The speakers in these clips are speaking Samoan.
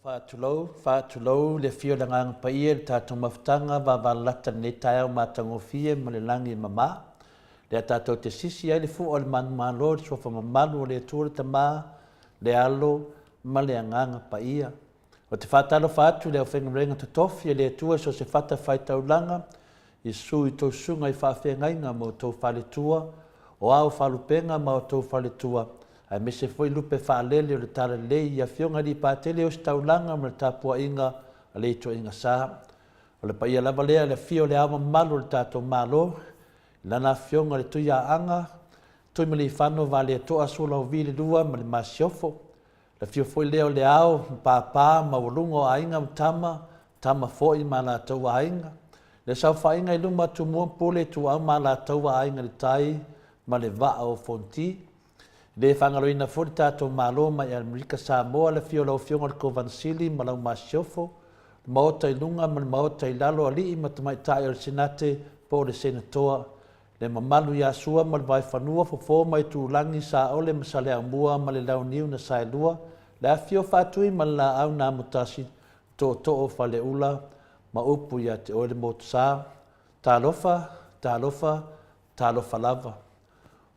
Faatulou, faatulou le afio o le Agaga Paia i le tatou mafutaga vavalalata i lenei taeao matagofie ma le lagi e mama. Lea tatou te sisi ai le fua o le manumalo i le suafa mamalu o le Atua le Tama, le Alo ma le Agaga Paia. Ou te faatalofa atu i le aufaigaluega totofi a le Atua i so o se fatafaitaulaga, i susu i tou susuga i faafeagaiga ma outou faletua, o ao faalupega ma outou faletua, aemaise foi lupe faalele o le Talalelei i Afioga i Alii Patele o Ositaulaga ma le tapuaiga a le Itoaiga Sa. O le paia lava lea i le afio o le Ao Mamalu o le tatou Malo, i Lana Afioga i le Tuiaana, Tuimalealiifano Vaaletoa Sualauvi II ma le Masiofo, Le afio foi lea o Le Ao ma Papa maualuga o Aiga ma Tama, Tama foi ma latou aiga. Le saofaiga i luma Tumua ma Pule Ituau ma Alataua Aiga i le Tai ma le Vaa o Fonoti. E le faagaloina foi le tatou Malo mai Amerika Samoa, le afio o lau Afioga i le Kovana Sili ma lau Masiofo, le Maota i luga ma le Maota i lalo, Alii ma Tamaitai o le Senate po o le Senatoa, Le mamalu ia Sua ma le Vaifanua, Fofo ma Itulagi, Saole ma Saleaaumua ma le Launiu na Saelua, le Afifio o Faatui ma le Laau na Amotasi, Tootoo o Faleula ma upu ia te oe le Motusa. Talofa, talofa, talofa lava.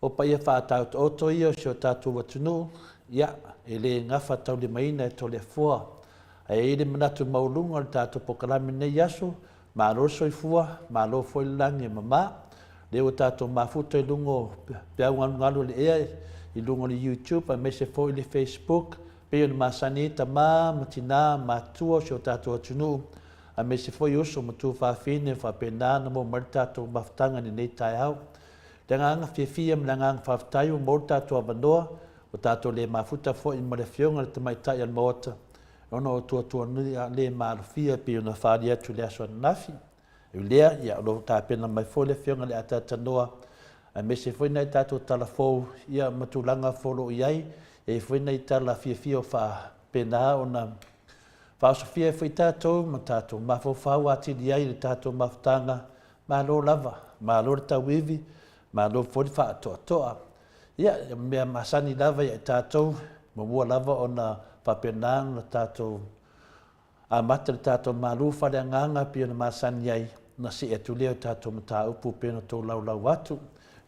O paia faataotooto ia o si o tatou atunuu, ia, e le gafataulimaina e Toleafoa. Ae i ai le manatu maualuga o le tatou polokalame i lenei aso, malo le soifua, malo foi le lagi e mama. Lea ua tatou mafuta i luga o peau galugalu o le ea i luga o le YouTube aemaise foi le Facebook, pei ona masani ai tama ma tina matutua o si o tatou atunuu, aemaise foi uso ma tuafafine o faapena ona maua mai le tatou mafutaga i lenei taeao. Le agaga fiafia ma le agaga faafetai ua maua le tatou avanoa, ua tatou le mafuta foi ma le Afioga i le Tamaitai o le Maota ona o tuatuagia le maalofia e pei ona faali atu i le aso ananafi. E ui lea, ia, o lo o tapena mai foi le Afioga i le Ataatanoa aemaise foi nai tatou tala fou, ia, ma tulaga foi o lo o i ai, e i ai foi nai tala fiafia o faa. Pēnā ona faaosofia ai foi tatou ma tatou mafaufau atili ai i le tatou mafutaga. Malo lava, malo le tauivi, malo foi le faatoatoa. Ia, o mea masani lava ia i tatou, muamua lava ona faapena ona tatou Amata le tatou malu faaleagaga pei ona masani ai, ona see atu lea o tatou mataupu pei ona tolaulau atu.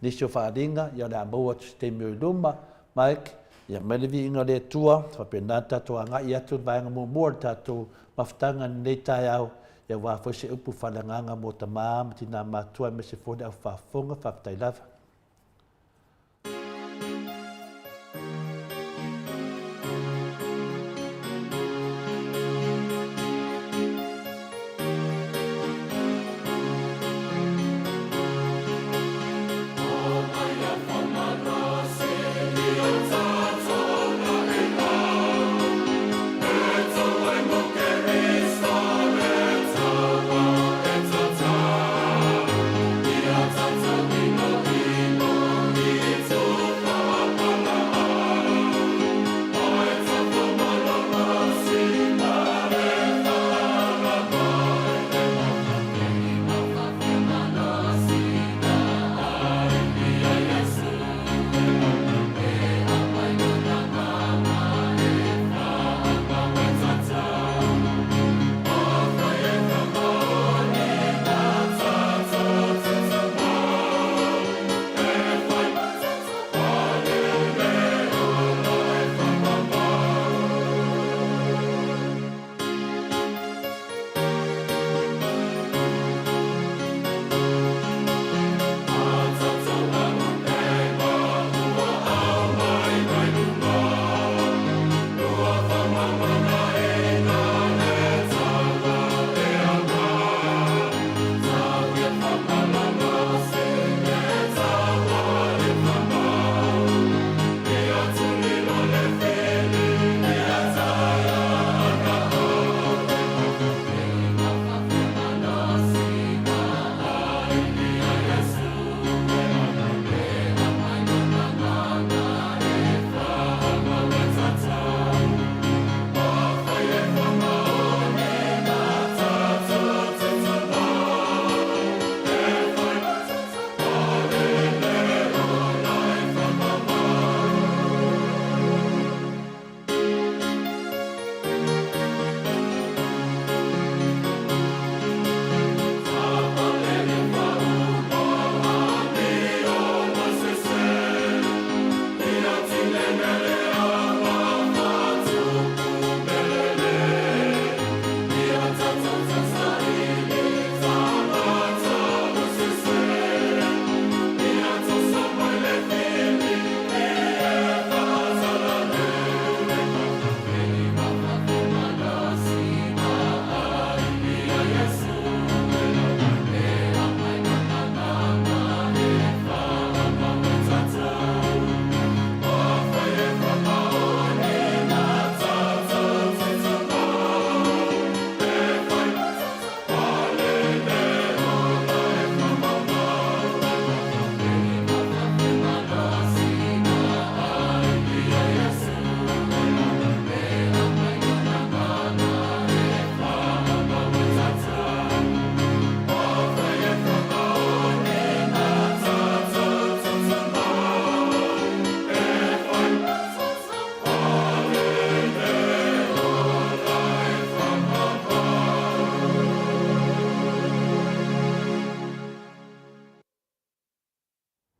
Nisi o faaaliga, ia o le a maua atu i se taimi o i luma. Mike, ia aumai le viiga o le Atua, faapena ona tatou agai atu i le vaega muamua o le tatou mafutaga i lenei taeao, ia aua foi se upu faaleagaga mo tama ma tina matutua aemaise foi le au faafofoga. Faafetai lava.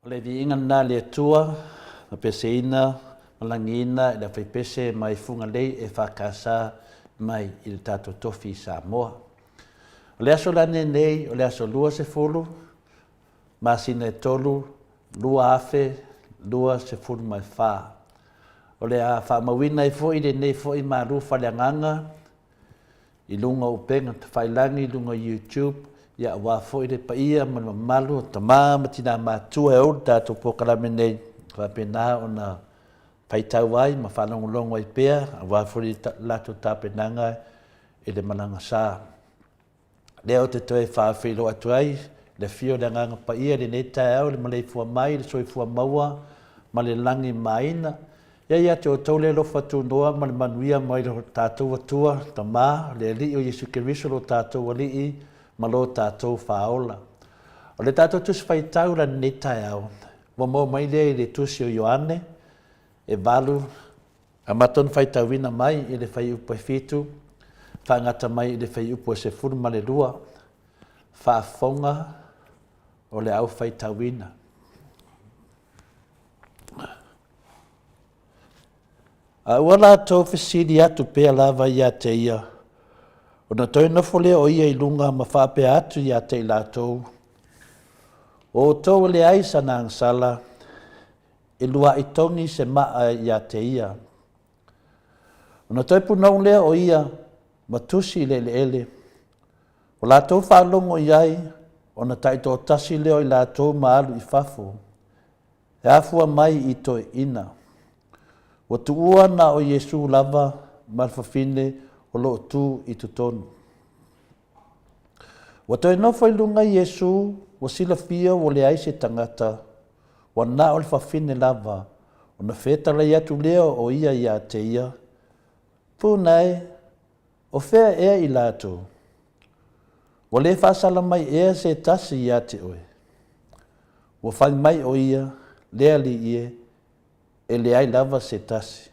O le viiga lena a le Atua, na peseina ma lagiina i le aufaipese mai Fugalei e FKS mai i le tatou tofi i Samoa. O le aso la lenei, o le aso 20, masina e 3, 2024. O le a faamauina ai foi lenei foi malu faaleagaga i luga o upega tafailagi i luga o YouTube, ia aua foi le paia ma le mamalu o tama ma tina matutua e ou le tatou polokalame nei, faapena ona faitau ai ma faalogologo ai pea aua foi le latou tapenaga i le malaga sa. Lea ou te toe faafeiloai atu ai le afio o le Agaga Paia i lenei taeao i le maleifua mai i le soifua maua ma le lagi maina. Ia ia te outou le alofa tunoa ma le manuia mai lo tatou Atua, Tama, le Alii o Iesu Keriso lo tatou Alii ma lo tatou Faaola. O le tatou Tusi Faitau la lenei taeao, ua maua mai lea i le Tusi o Ioane, e 8, amata ona faitauina mai i le fuaiupu e 7, faagata mai i le fuaiupu e 12, faafofoga o le aufaitauina. A ua latou fesili atu pea lava ia te ia, ona toe nofo lea o ia i luga ma faapea atu ia te i latou, O outou e leai sana agasala, e luaʻi togi se maʻa ia te ia. Ona toe punou lea o ia ma tusi i le eleele, ua latou faalogo i ai, ona taitoatasi lea o i latou ma alu i fafo, e afua mai i toeaiina. Ua tuua na o Iesū lava ma le fafine o lo o tu i totonu. Ua toe nofo i luga Iesū, ua silafia ua leai se tagata, ua na o le fafine lava, ona fetalai atu lea o ia ia te ia, Puna e, o fea ea i latou? Ua le faasala mai ea se tasi ia te oe? Ua fai mai o ia, Le Alii e, e leai lava se tasi.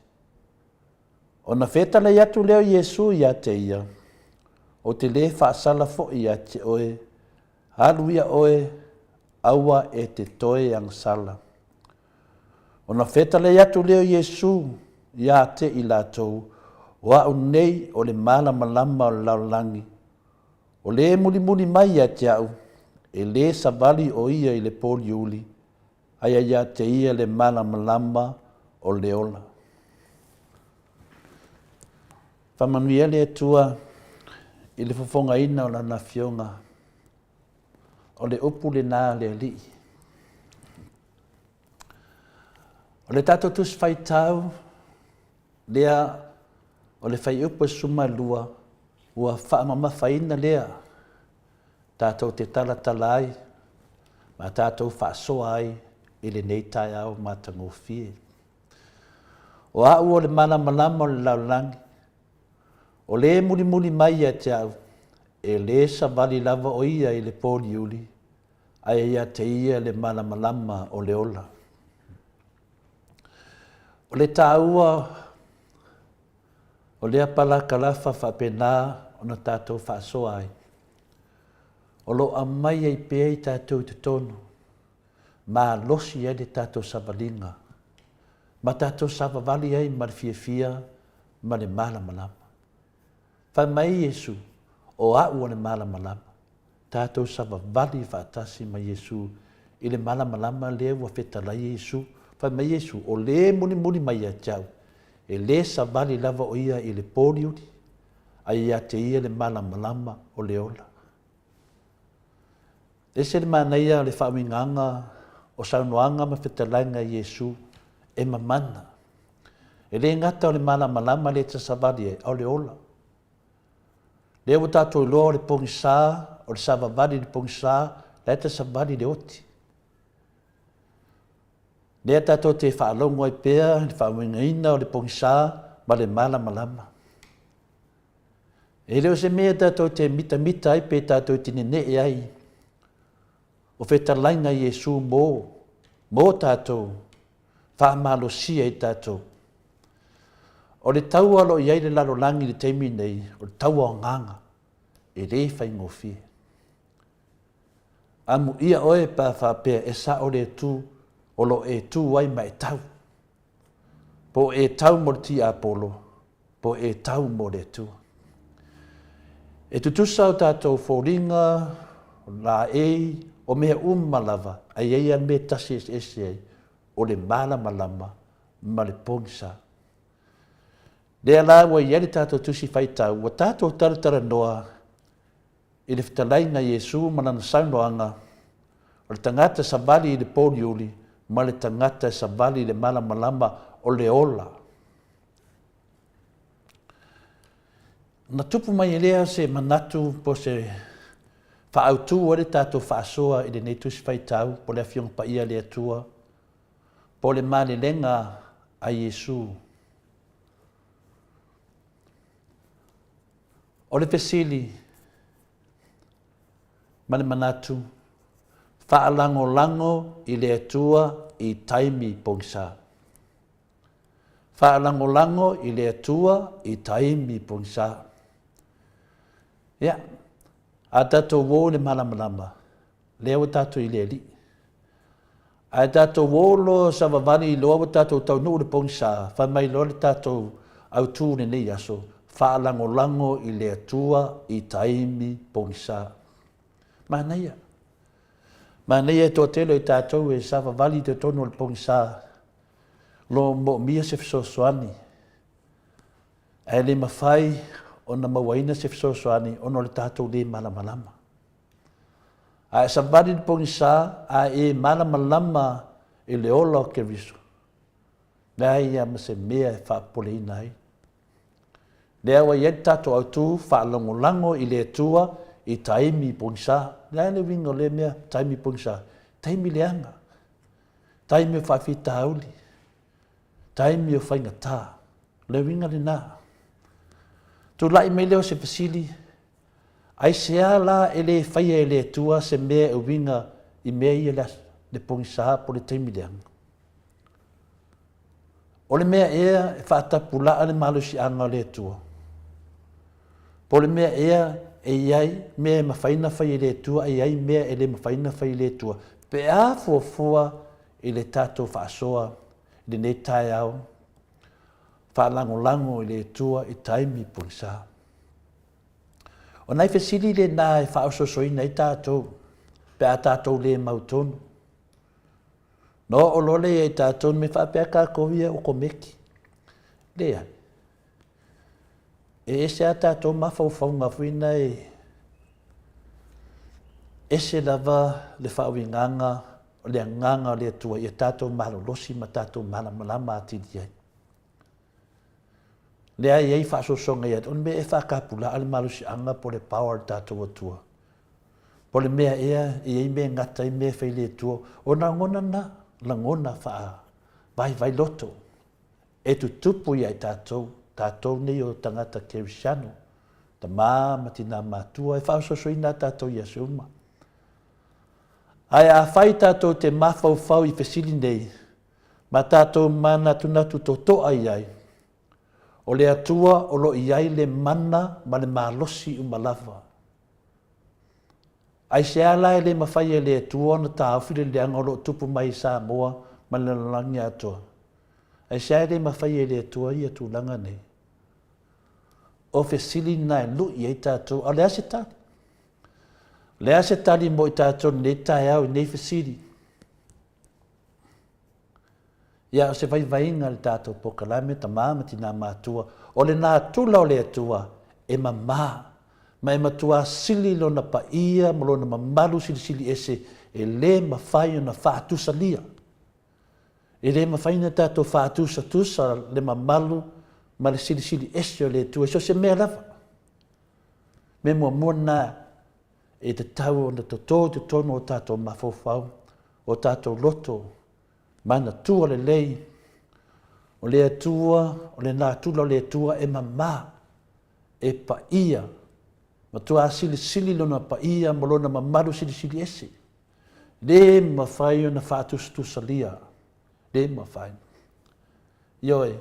Ona fetalai atu lea o Iesū ia te ia, Ou te lē faasala foʻi ia te oe, alu ia oe, aua e te toe agasala. Ona fetalai atu lea o Iesū ia te i latou, O a'u nei o le malamalama o le lalolagi, o le mulimuli mai ia te a'u, e lē savali o ia i le pōliuli, aia ia te ia le malamalama o le ola. Faamanuia le Atua i le fofogaina o Lana Afioga. O le upu lena a le Alii. O le tatou Tusi Faitau lea o le Fuaiupu e 12, ua faamamafaina lea tatou te talatala ai ma tatou faasoa ai i lenei taeao matagofie. O a'u o le malamalama o le lalolagi, o le mulimuli mai ia te a'u, e lē savali lava o ia i le pōliuli, ae ia te ia le malamalama o le ola. O le tāua o lea palakalafa faapena ona tatou faasoa ai, o lo o aumai ai pea i tatou i totonu, malosi ai le tatou savaliga, ma tatou savavali ai ma le fiafia ma le malamalama. Fai mai Iesu, O a'u o le malamalama. Tatou savavali faatasi ma Iesu i le malamalama lea ua fetalai ai Iesu. Fai mai Iesu, O le mulimuli mai ia te au, e lē savali lava o ia i le pōliuli, a ia te ia le malamalama o le ola. E ese le manaia o le faauigaga o saunoaga ma fetalaiga a Iesu e mamana. E le gata o le malamalama lea e te savali ai, a o le ola. Lea ua tatou iloa o le pogisa, o le savavali i le pogisa, la e te savali i le oti. Lea tatou te faalogo ai pea i le faauigaina o le pogisa ma le malamalama. E le o se mea tatou te mitamita ai pe tatou te neneʻe ai. O fetalaiga Iesu mō, mō tatou, faamalosia i tatou. O le taua o lo o i ai le lalolagi i le taimi nei, o le taua o agaga, e le faigofie. Amuia oe pe a faapea e sao le tu o lo o e tu ai ma e tau. Po o e tau mo le tiapolo, po o e tau mo le Atua. E tutusa o tatou foliga, o laei, o mea uma lava, a i ai lava le mea e tasi e eseese ai, o le malamalama ma le pogisa. Lea la ua i ai le tatou Tusi Faitau, ua tatou talatalanoa i le fetalaiga a Iesu ma lana saunoaga, o le tagata e savali i le pōliuli ma le tagata e savali i le malamalama o le ola. Na tupu mai ai lea se manatu po o se faaautu ai le tatou faasoa i lenei Tusi Faitau po o le Afioga Paia a le Atua, po o le malelega A Iesū. O le fesili ma le manatu, faalagolago i le Atua i taimi pogisa. Faalagolago i le Atua i taimi pogisa. Ia, a tatou o i le malamalama, lea ua tatou i le Alii. Ae tatou o loa savavali loa ua tatou taunuu i le pogisa, fai mai loa le tatou autu i lenei aso, faalagolago i le Atua i taimi pogisa. Manaia. Manaia e toatele o i tatou e savavali i totonu o le pogisa, lo moomia se fesoasoani, ae le mafai ona mauaina se fesoasoani ona o le tatou le malamalama. A e savali i le pogisa a e malamalama i le ola o Keriso, leai lava ma se mea e faapopoleina ai. Lea ua i ai le tatou autu faalagolago i le Atua i taimi pogisa. O le a le uiga o lea mea, taimi pogisa? Taimi leaga, taimi o faafitauli, taimi o faigata. O le uiga lena. Tulai mai lea o se fesili, Aisea la e le faia e le Atua se mea e uiga i mea ia le, le pogisa po o le taimi leaga? O le mea ea e faatapulaa le malosiaga o le Atua? Po o le mea ea e i ai mea e mafai ona fai e le Atua ae i ai mea e le mafai ona fai e le Atua pe a fuafua i le tatou faasoa i lenei taeao faalagolago i le Atua i taimi pogisa? O nai fesili lena e faaososoina ai tatou pe a tatou le mautonu. Na oo loa lea ia i tatou, me faapea tatou ia ua komeki. Leai. E ese a tatou mafaufauga foi na e ese lava le faauigaga o le agaga o le Atua ia tatou malolosi ma tatou malamalama atili ai. Lea e i ai faasoasoaga ia te, o le mea e faatapulaa le malosiaga po o le power o le tatou Atua. Po o le mea ea e i ai mea e gata ai mea e fai le Atua. O lagona na, lagona faavaivai loto e tutupu ia i tatou, tatou nei o tagata kerisiano, tama ma tina matua, e faasoasoaina tatou i aso uma. Ae afai tatou te mafaufau i fesili nei, ma tatou manatunatu totoa i ai, o le Atua o lo o i ai le mana ma le malosi uma lava. Aisea la e le mafai e le Atua ona taofi le leaga o lo o tupu mai i Samoa ma le lalolagi atoa? Aisea e le mafai e le Atua ia tulaga nei? O fesili na e lui ai tatou, a o le a se tali? O le a se tali mo i tatou i lenei taeao i nei fesili? Ia, o se vaivaiga le tatou polokalame, tama ma tina matua, o le natura o le Atua e mama, ma e matua sili lona paia ma lona mamalu silisili ese e le mafai ona faatusalia. E le mafai ona tatou faatusatusa le mamalu ma le silisili ese o le Atua i so o se mea lava. Mea muamua lena e tatau ona toto i totonu o tatou mafaufau, o tatou loto, manatua lelei, o le Atua, o le natura o le Atua e mama, e paia, matua silisili lona paia ma lona mamalu silisili ese. Le mafai ona faatusatusalia, le mafai. Ioe,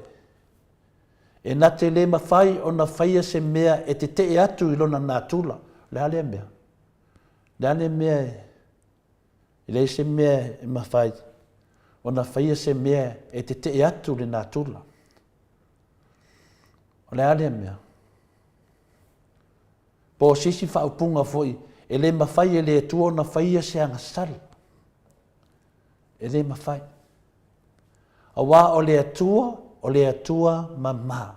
e na te le mafai ona faia se mea e tetee atu i lona natura. O le a lea mea? O le a lea mea e, e leai se mea e mafai ona faia se mea e tetee atu i le natura. O le a lea mea? Po o se isi faaupuga foi, e le mafai e le Atua ona faia se agasala. E le mafai. Aua o le Atua, o le Atua mama.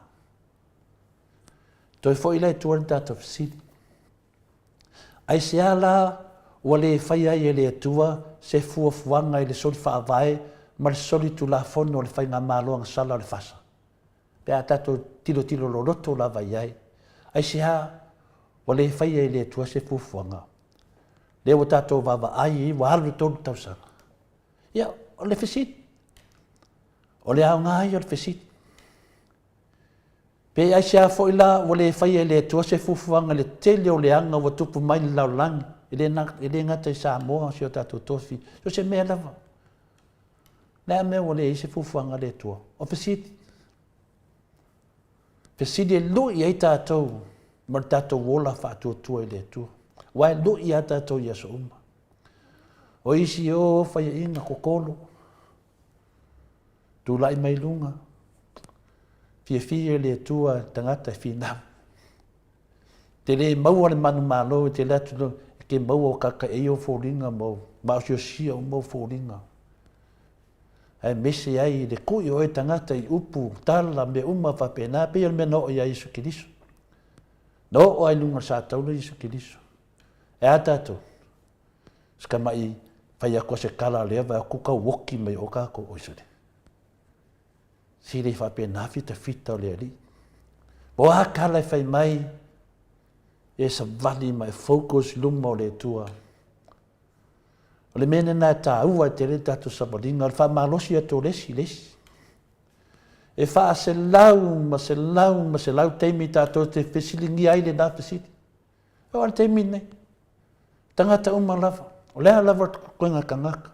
Toe foi la i tua le tatou fesili. Aisea la ua le faia ai e le Atua se fuafuaga i le soli faavae ma le soli tulafono o le faigamalo agasala o le FASA? Pe a tatou tilotilo loloto lava i ai, aisea ua le faia e le Atua se fuafuaga? Lea ua tatou vaavaai i ai ua alu le 3 tausaga. Ia, o le fesili. O le aoga ia o le fesili. Pe aisea foi la ua le faia e le Atua se fuafuaga i le tele o leaga ua tupu mai i le lalolagi, e le, e le gata i Samoa, si o tatou tofi, so o se mea lava. O le a mea ua leai se fuafuaga a le Atua? O fesili. Fesili e lui ai tatou ma le tatou ola faatuatua i le Atua. Aua e lui lava tatou i aso uma. O isi o faiaina kokolo, tulai mai luga, fiafia le Atua tagata e finau. Te le maua le manumalo i te le atu e te maua o kakaʻi o foliga ma o maosiosia uma o foliga. Aemaise ai le kui o oe tagata i upu, tala, mea uma faapena, pei o le mea na oo iā Iesu Keriso. Na oo lava i luga o le sataula Iesu Keriso. E a tatou? Se tamaʻi fai atu a se tala lea vaai atu tau oki mai o tatou oi sole. Se le faapena fitafita o le Alii. O a tala e fai mai, e savali ma e focus i luma o le Atua. O le mea lena e taua ai tele le tatou savaliga, o le faamalosi atu o le isi i le isi. E faaselau ma selau ma selau taimi tatou te fesiligia ai lena fesili. E oo lava i le taimi lenei, tagata uma lava, o le a lava le koena tagata,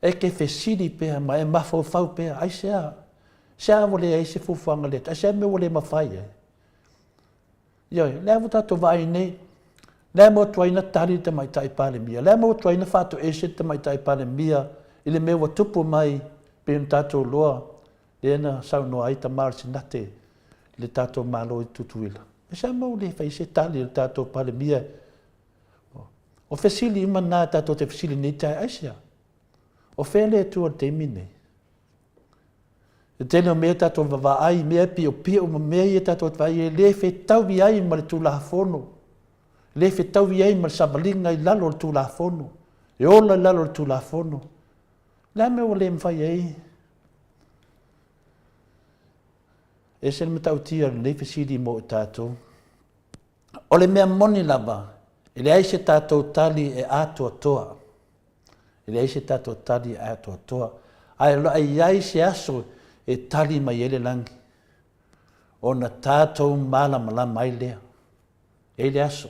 e te fesili pea ma e mafaufau pea, aisea, aisea ua leai se fuafuaga a le Atua, aisea mea ua le mafai ai. Ioe, lea ua tatou vaai nei, lea ua tuai na tali le Tamaitai Palemia, lea ua tuai na faatoese le Tamaitai Palemia i le mea ua tupu mai pei ona tatou iloa, lea na saunoa ai tama o le Senate i le tatou Malo i Tutuila. Aisea mea ua le fai ai se tali a le tatou Palemia? O fesili uma na tatou te fesili nei taeao, aisea? O fea le Atua i le taimi nei? Le tele o mea tatou vavaai, mea piopio ma mea ia tatou te vaai e le fetaui ai ma le Tulafono, le fetaui ai ma le savaliga i lalo o le Tulafono, e ola i lalo o le Tulafono. Le a mea ua le mafai ai? E ese le matautia o lenei fesili mo i tatou. O le mea moni lava, e leai se tatou tali e atoatoa. E leai se tatou tali e atoatoa, ae o le a i ai se aso e tali mai ai le lagi, ona tatou malamalama ai lea. E i ai le aso.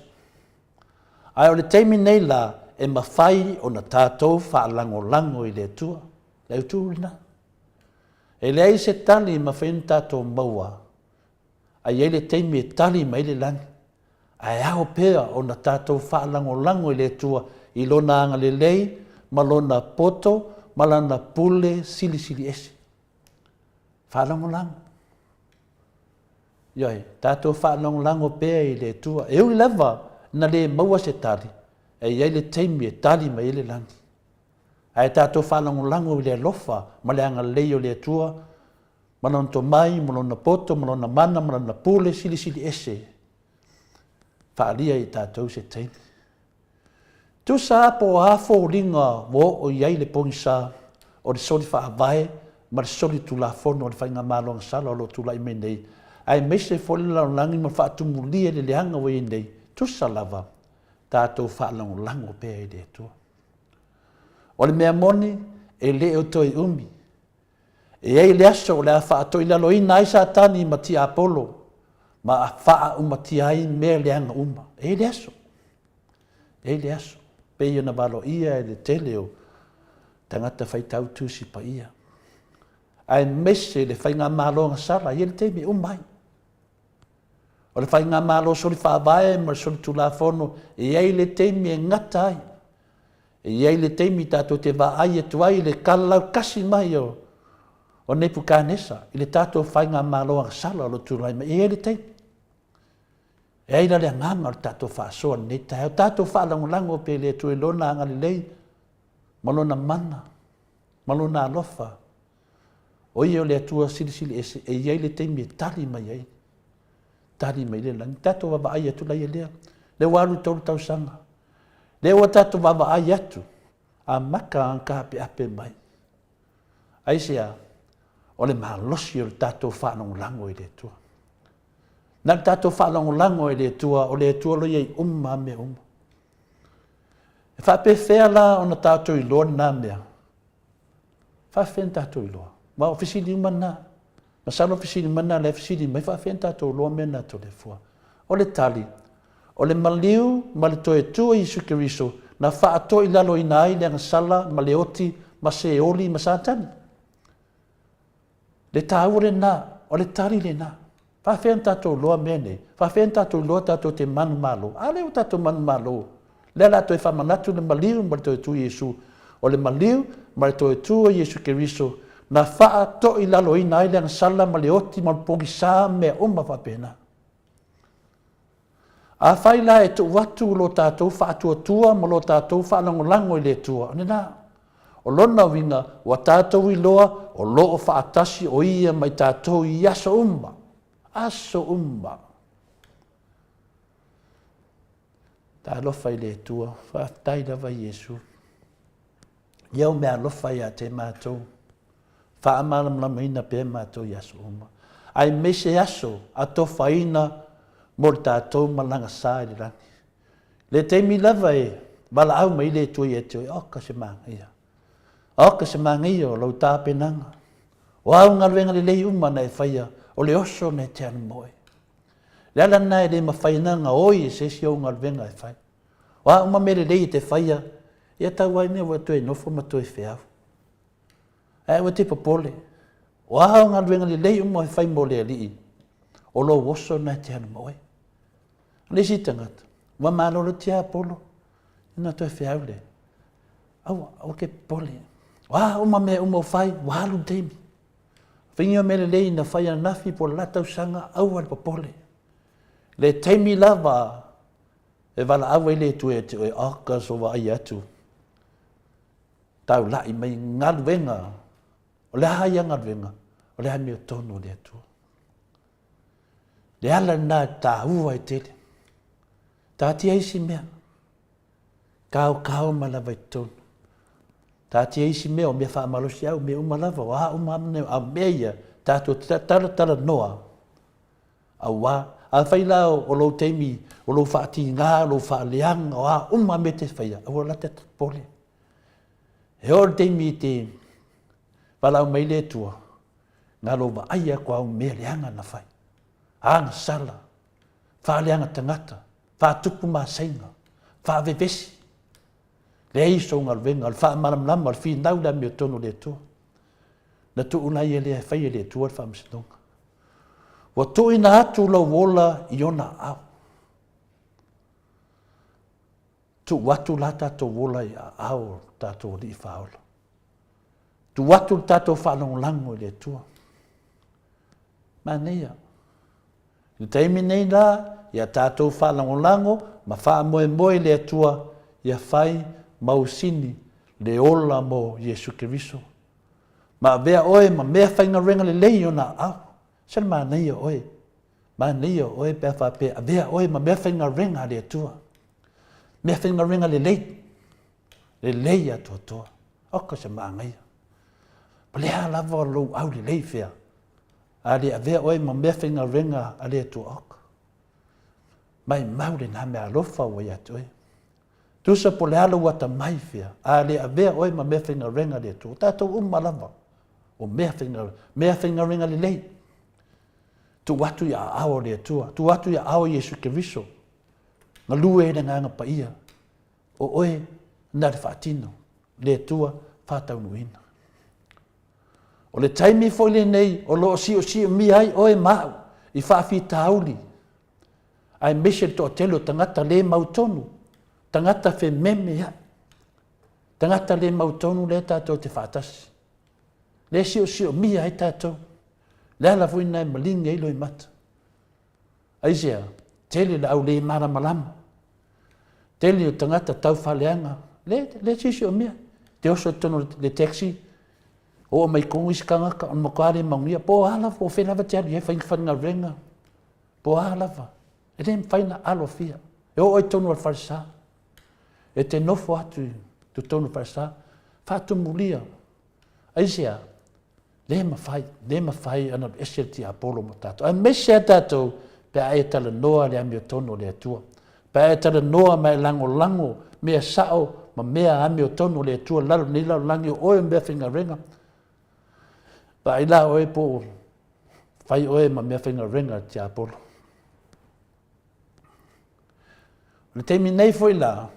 Ae o le taimi nei la, e mafai ona tatou faalagolago i le Atua. Le autu lena. E leai se tali e mafai ona tatou maua, ae i ai le taimi e tali mai ai le lagi. Ae ao pea ona tatou faalagolago i le Atua i Lona agalelei ma Lona poto ma Lana pule silisili ese. Faalagolago. Ioe, tatou faalagolago pea i le Atua. E ui lava na le maua se tali, e i ai le taimi e tali mai ai le lagi. Ae tatou faalagolago i le alofa ma le agalelei o le Atua ma Lona tomai, ma Lona poto, ma Lona mana, ma Lana pule silisili ese, faaalia i tatou se taimi. Tusa a po o a foliga ua oo i ai le pogisa o le soli faavae ma le soli tulafono o le Faigamalo Agasala o lo o tulai mai nei, aemaise foi le lalolagi ma le faatumulia i le leaga ua i ai nei, tusa lava tatou faalagolago pea i le Atua. O le mea moni, e le o toe umi E i ai le aso o le a faatoilaloina ai Satani ma tiapolo ma faaumatia ai mea leaga uma. E i ai le aso. E i ai le aso. Pei ona valoia e le tele o tagata faitau Tusi Paia. Aemaise le faigamalo agasala, e i ai le taimi e uma ai. O le faigamalo soli faavae ma le soli tulafono, e i ai le taimi e gata ai. E i ai le taimi tatou te vaai atu ai i le kalalaukasi mai o o Nepukanesa i le tatou faigamalo agasala o lo o tulai mai. E i ai le taimi. E ai la le agaga o le tatou faasoa i lenei taeao, tatou faalagolago pea i le Atua i Lona agalelei ma Lona mana ma Lona alofa. O ia o le Atua silisili ese, e i ai le taimi e tali mai ai, tali mai le lagi. Tatou vaavaai atu la ia lea, lea ua alu le 3 tausaga, lea ua tatou vaavaai atu, amata ona taapeape mai. Aisea? O le malosi o le tatou faalagolago i le Atua. Na o le tatou faalagolago i le Atua, o le Atua o lo o i ai uma lava mea uma. E faapefea la ona tatou iloa lena mea? Faafefea ona tatou iloa? Ma o fesili uma na. Masalo o fesili uma na lea fesili mai faafefea ona tatou iloa mea na Toleafoa. O le tali, o le maliu ma le toe tu o Iesu Keriso na faatoilaloina ai le agasala ma le oti ma Seoli ma Satani. Le taua lena, o le tali lena. Faafefea ona tatou iloa mea nei? Faafefea ona tatou iloa tatou te manumalo? A lea ua tatou manumalo, lea o le a toe faamanatu le maliu ma le toe tu o Iesu. O le maliu ma le toe tu o Iesu Keriso na faatoilaloina ai le agasala ma le oti ma le pogisa ma mea uma faapena. Afai la e tuu atu lo tatou faatuatua ma lo tatou faalagolago i le Atua, o lena. O lona uiga, ua tatou iloa o lo o faatasi o Ia ma i tatou i aso uma, aso uma. Talofa i le Atua, faafetai lava Iesu. Ia o meaalofa ia te matou, faamalamalamaina pea matou i aso uma, aemaise aso atofaina mo le tatou malaga sa i le lagi. Le taimi lava e valaau mai le Atua ia te oe, oka se manaia, oka se manaia o lau tapenaga, o au galuega lelei uma na e faia, o le oso na e te alu ma oe. Le ala lena e le mafai ana gaoi e se isi ou galuega e fai. O a uma mea lelei e te faia, ia tau ai mea ua e toe nofo ma toe feau. Ae aua te popole, o a au galuega lelei uma e fai mo le Alii, o lou oso lena e te alu ma oe. O le isi tagata, ua malolotia Apolo, ona toe feau lea. Aua, aua ke popole. O a uma mea uma o fai, ua alu le taimi. Faiga mea lelei na fai ananafi po o le la tausaga, aua le popole. Le taimi lava e valaau ai le Atua ia te oe, oka so vaai atu, taulai mai galuega, o le a ia galuega, o le amiotonu o le Atua. Le ala lena e taua ai tele. Taatia isi mea, kaokao mai lava i totonu. Taatia isi mea, o mea faamalosiau, mea uma lava, o a uma a mea ia, tatou talatalanoa Aua, afai la o lou taimi, o lou faatiga, o lou faaleaga, o a uma mea e te faia, aua la te popole. E oo i le taimi e te valaau mai le Atua, na lou vaai atu au mea leaga na fai, agasala, faaleaga tagata, faatupu masaiga, faavevesi. Leai sou galuega, o le faamalamalama, o le finau i le amiotonu o le Atua. Na tuu la ia lea e fai e le Atua le faamasinoga. Ua tuuina atu lou ola i ona aao. Tuu atu la tatou ola i aao o tatou Alii Faaola. Tuu atu le tatou faalagolago i le Atua. Manaia. I le taimi nei la, ia tatou faalagolago ma faamoemoe i le Atua ia fai mausini le ola mo Iesu Keriso. Ma avea oe ma mea faigaluega lelei i ona aao. Se le manaia oe, manaia oe pe a faapea avea oe ma mea faigaluega a le Atua. Mea faigaluega lelei, lelei atoatoa. Oka se manaia. O le a lava lou aulelei fea, a le avea oe ma mea faigaluega a le Atua, oka. Maimau lena mea alofa ua ia te oe. Tusa po o le a lou atamai fea, a le avea oe ma mea faigaluega a le Atua, o tatou uma lava, o mea faigaluega, mea faigaluega lelei. Tuu atu i aao o le Atua, tuu atu i aao o Iesu Keriso, galue ai le Agaga Paia, o oe na le faatino, le Atua faataunuuina. O le taimi foi lenei o lo o siosiomia ai oe ma au i faafitauli, aemaise le toatele o tagata le mautonu, tagata fememeai, tagata le mautonu lea tatou te faatasi, lea e siosiomia ai tatou. Le ala foi lena e maligi ai loimata. Aisea? Tele le au le malamalama, tele o tagata taufaaleaga, le, le siosiomia. Te oso i totonu o le taxi, oo mai tonu isi tagata, ona matua le manuia, po o a lava, po o fea lava e te alu i ai, fai faigaluega, po o a lava, e le mafai ona alofia. E oo ai i totonu o le falesa, e te nofo atu i totonu o le falesa, faatumulia. Aisea? Le mafai, le mafai ona ese le tiapolo ma tatou. Aemaise a tatou pe a e talanoa le amiotonu o le Atua. Pe a e talanoa ma e lagolago mea sao ma mea amiotonu o le Atua lalo nei lalolagi o oe o mea faigaluega. Vaai la oe po o fai oe ma mea faigaluega a le tiapolo. O le taimi nei foi la,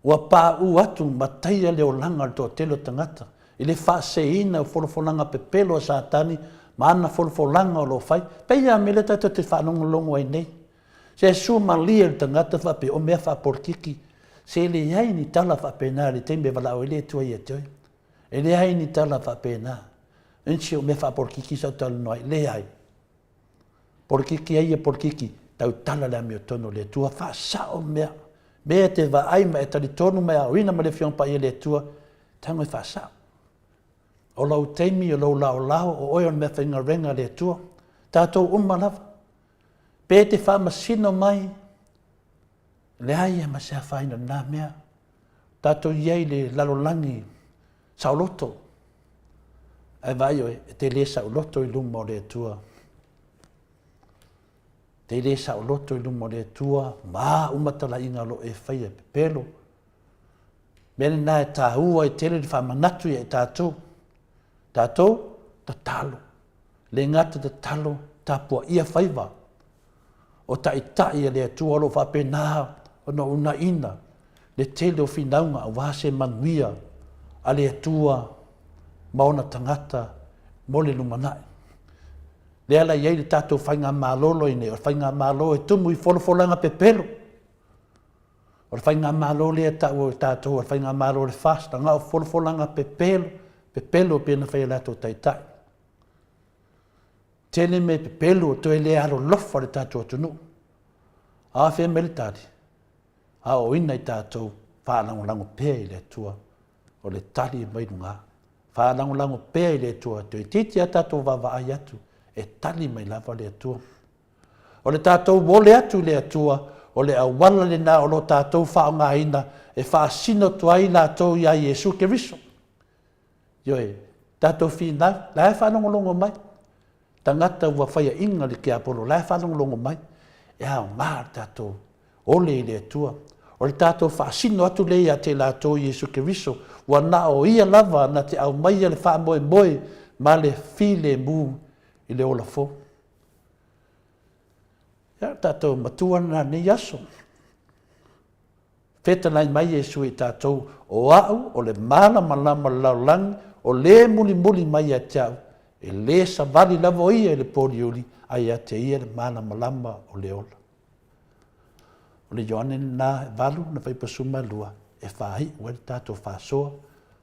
ua pauu atu ma taia le olaga o le toatele o tagata i le faaseseina o folafolaga pepelo a Satani ma ana folafolaga o lo o fai. Pei lava o mea lea tatou te faalogologo ai nei. Se sua malie le tagata faapea o mea faapolitiki, se leai ni tala faapena i le taimi e valaau ai le Atua ia te oe. E leai ni tala faapena. Nisi o mea faapolitiki sa ou talanoa ai, leai. Polokiki ai ia polokiki, tautala le amiotonu o le Atua, faasao mea. Mea e te vaai ma e talitonu ma e aoina ma le Afioga Paia le Atua, tago e faasao. O lou taimi, o lou laolao, o oe o le mea faigaluega a le Atua. Tatou uma lava. Pe te faamasino mai, leai lava ma se afaina o lena mea. Tatou i ai i le lalolagi saoloto, ae vaai oe, e te le saoloto i luma o le Atua. Te le saoloto i luma o le Atua ma a uma talaiga o lo o e faia e pepelo. Mea lena e taua ai tele le faamanatu ia i tatou. Tatou, tatalo. Le gata tatalo, tapuaia faiva o Taitai a le Atua o lo o faapena ona uunaina le tele o finauga aua se manuia a le Atua ma ona tagata mo le lumanai. Lea la e i ai le tatou Faigamalo loi nei, o le Faigamalo e tumu i folafolaga pepelo. O le Faigamalo lea e taua e tatou o le Faigamalo o le FAST, na o folafolaga pepelo, pepelo pei ona fai e latou Taitai. Tele mea pepelo ua toe le alolofa le tatou atunuu. A fea mai le tali? Aoaoina i tatou faalagolago pea i le Atua. O le tali e mai luga. Faalagolago pea i le Atua. Toeitiiti a tatou vaavaai atu, e tali mai lava le Atua. O le tatou ole atu i le Atua, o le auala lena o lo o tatou faaaogaina e faasino atu ai latou iā Iesu Keriso. Ioe, tatou finau, la e faalogologo mai. Tagata ua faiaina le tiapolo, la e faalogologo mai. E aoga le tatou ole i le Atua. O le tatou faasino atu lea ia te latou Iesu Keriso, ua na o Ia lava na te aumaia le faamoemoe ma le filemu i le ola fou. Ia, o tatou matua lena i lenei aso. Fetalai mai Iesu i tatou, O A'u o le malamalama o le lalolagi, o le mulimuli mai ia te A'u, e le savali lava o ia i le pōliuli, a ia te ia le malamalama o le ola. O le Ioane lena e valu na faipasuma lua e faai'u ai le tatou faasoa.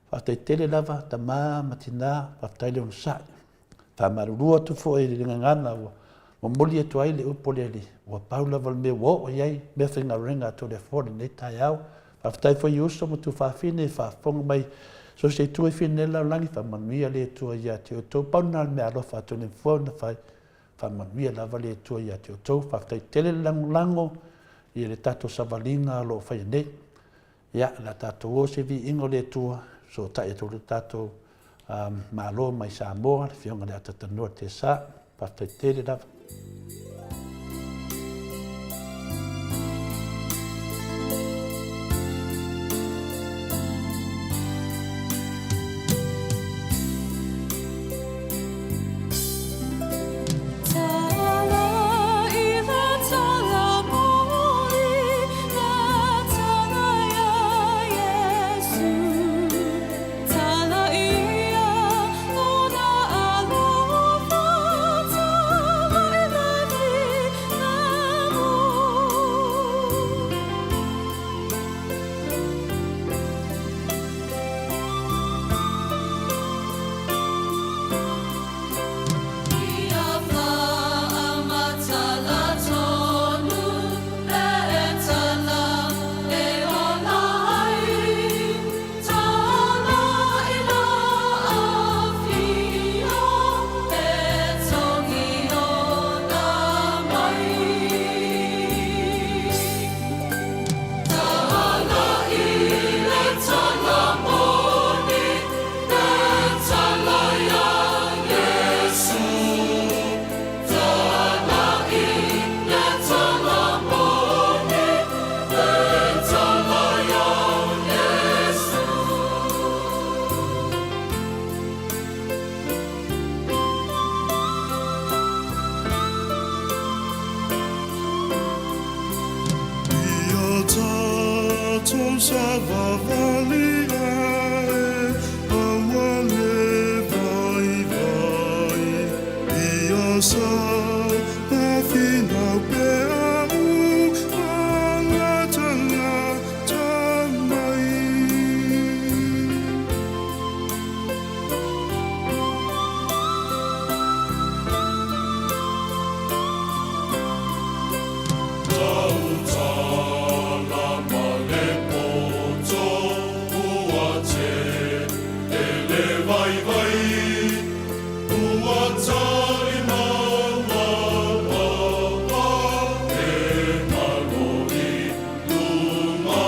Faafetai tele lava tama ma tina, faafetai le onosai. Faamalulu atu foi i le gagana ua momoli atu ai le upu a le Alii, ua pau lava le mea ua oo i ai meafaigaluega a Toleafoa i lenei taeao. Faafetai foi i uso ma tuafafine i faafofoga mai so o se itu e fia nei le lalolagi, faamanuia le Atua ia te outou. Pau lena o le meaalofa a Toleafoa ona fai, faamanuia lava le Atua ia te outou. Faafetai tele le lagolago i le tatou savaliga o lo o faia nei. Ia, o le a tatou o se viiga o le Atua, fesootai atu le tatou Malo mai Samoa, le Afioga i le Atatanoa Tesa. Faafetai tele lava. tatou savavali ae aua le vaivai ia sa finau pea u lata mai. Tautala ma le poto ua tele le vaivai, ua talimau a e malo i luga.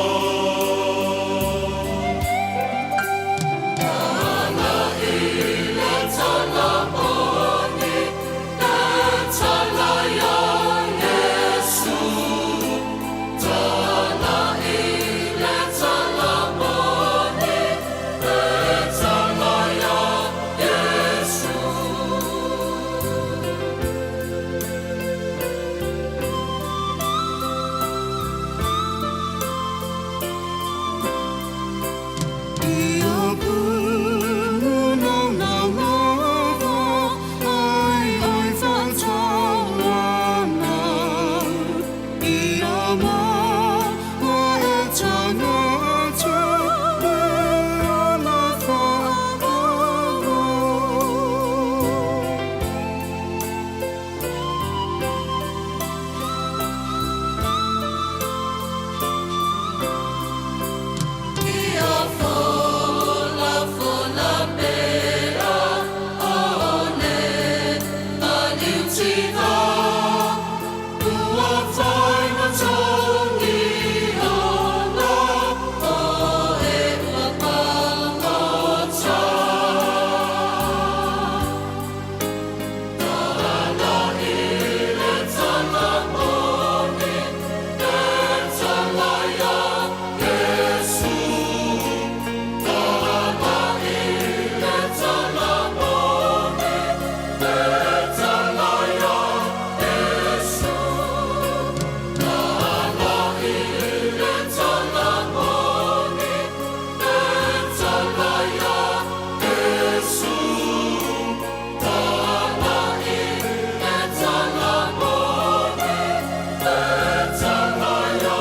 Ia pulu lava ai ai whatawana Ia maua e tangata me ana whakaaro. Ia fola fola pea one maliu tiva ua fai matangi ana o e ua pangata. Tala i le tala moni e tala ia Iesu. Tala i le tala moni e tala ia Iesu. Tala i le tala moni e tala ia Iesu. Tala i le tala moni e tala ia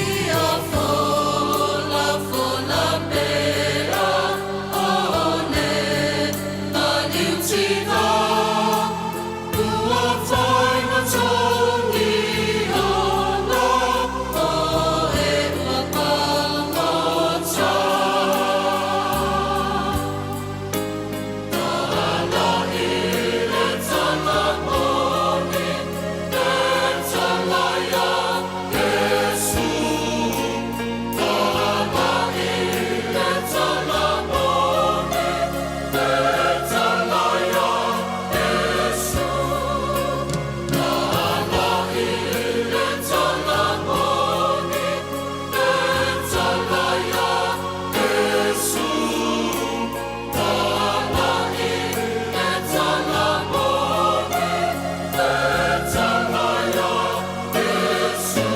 Ia fola fola pea one maliu tiva ua fai matangi ana o e ua pangata. Tala i le tala moni e tala ia Iesu. Tala i le tala moni e tala ia Iesu. Tala i le tala moni e tala ia Iesu. Tala i le tala moni e tala ia Iesu.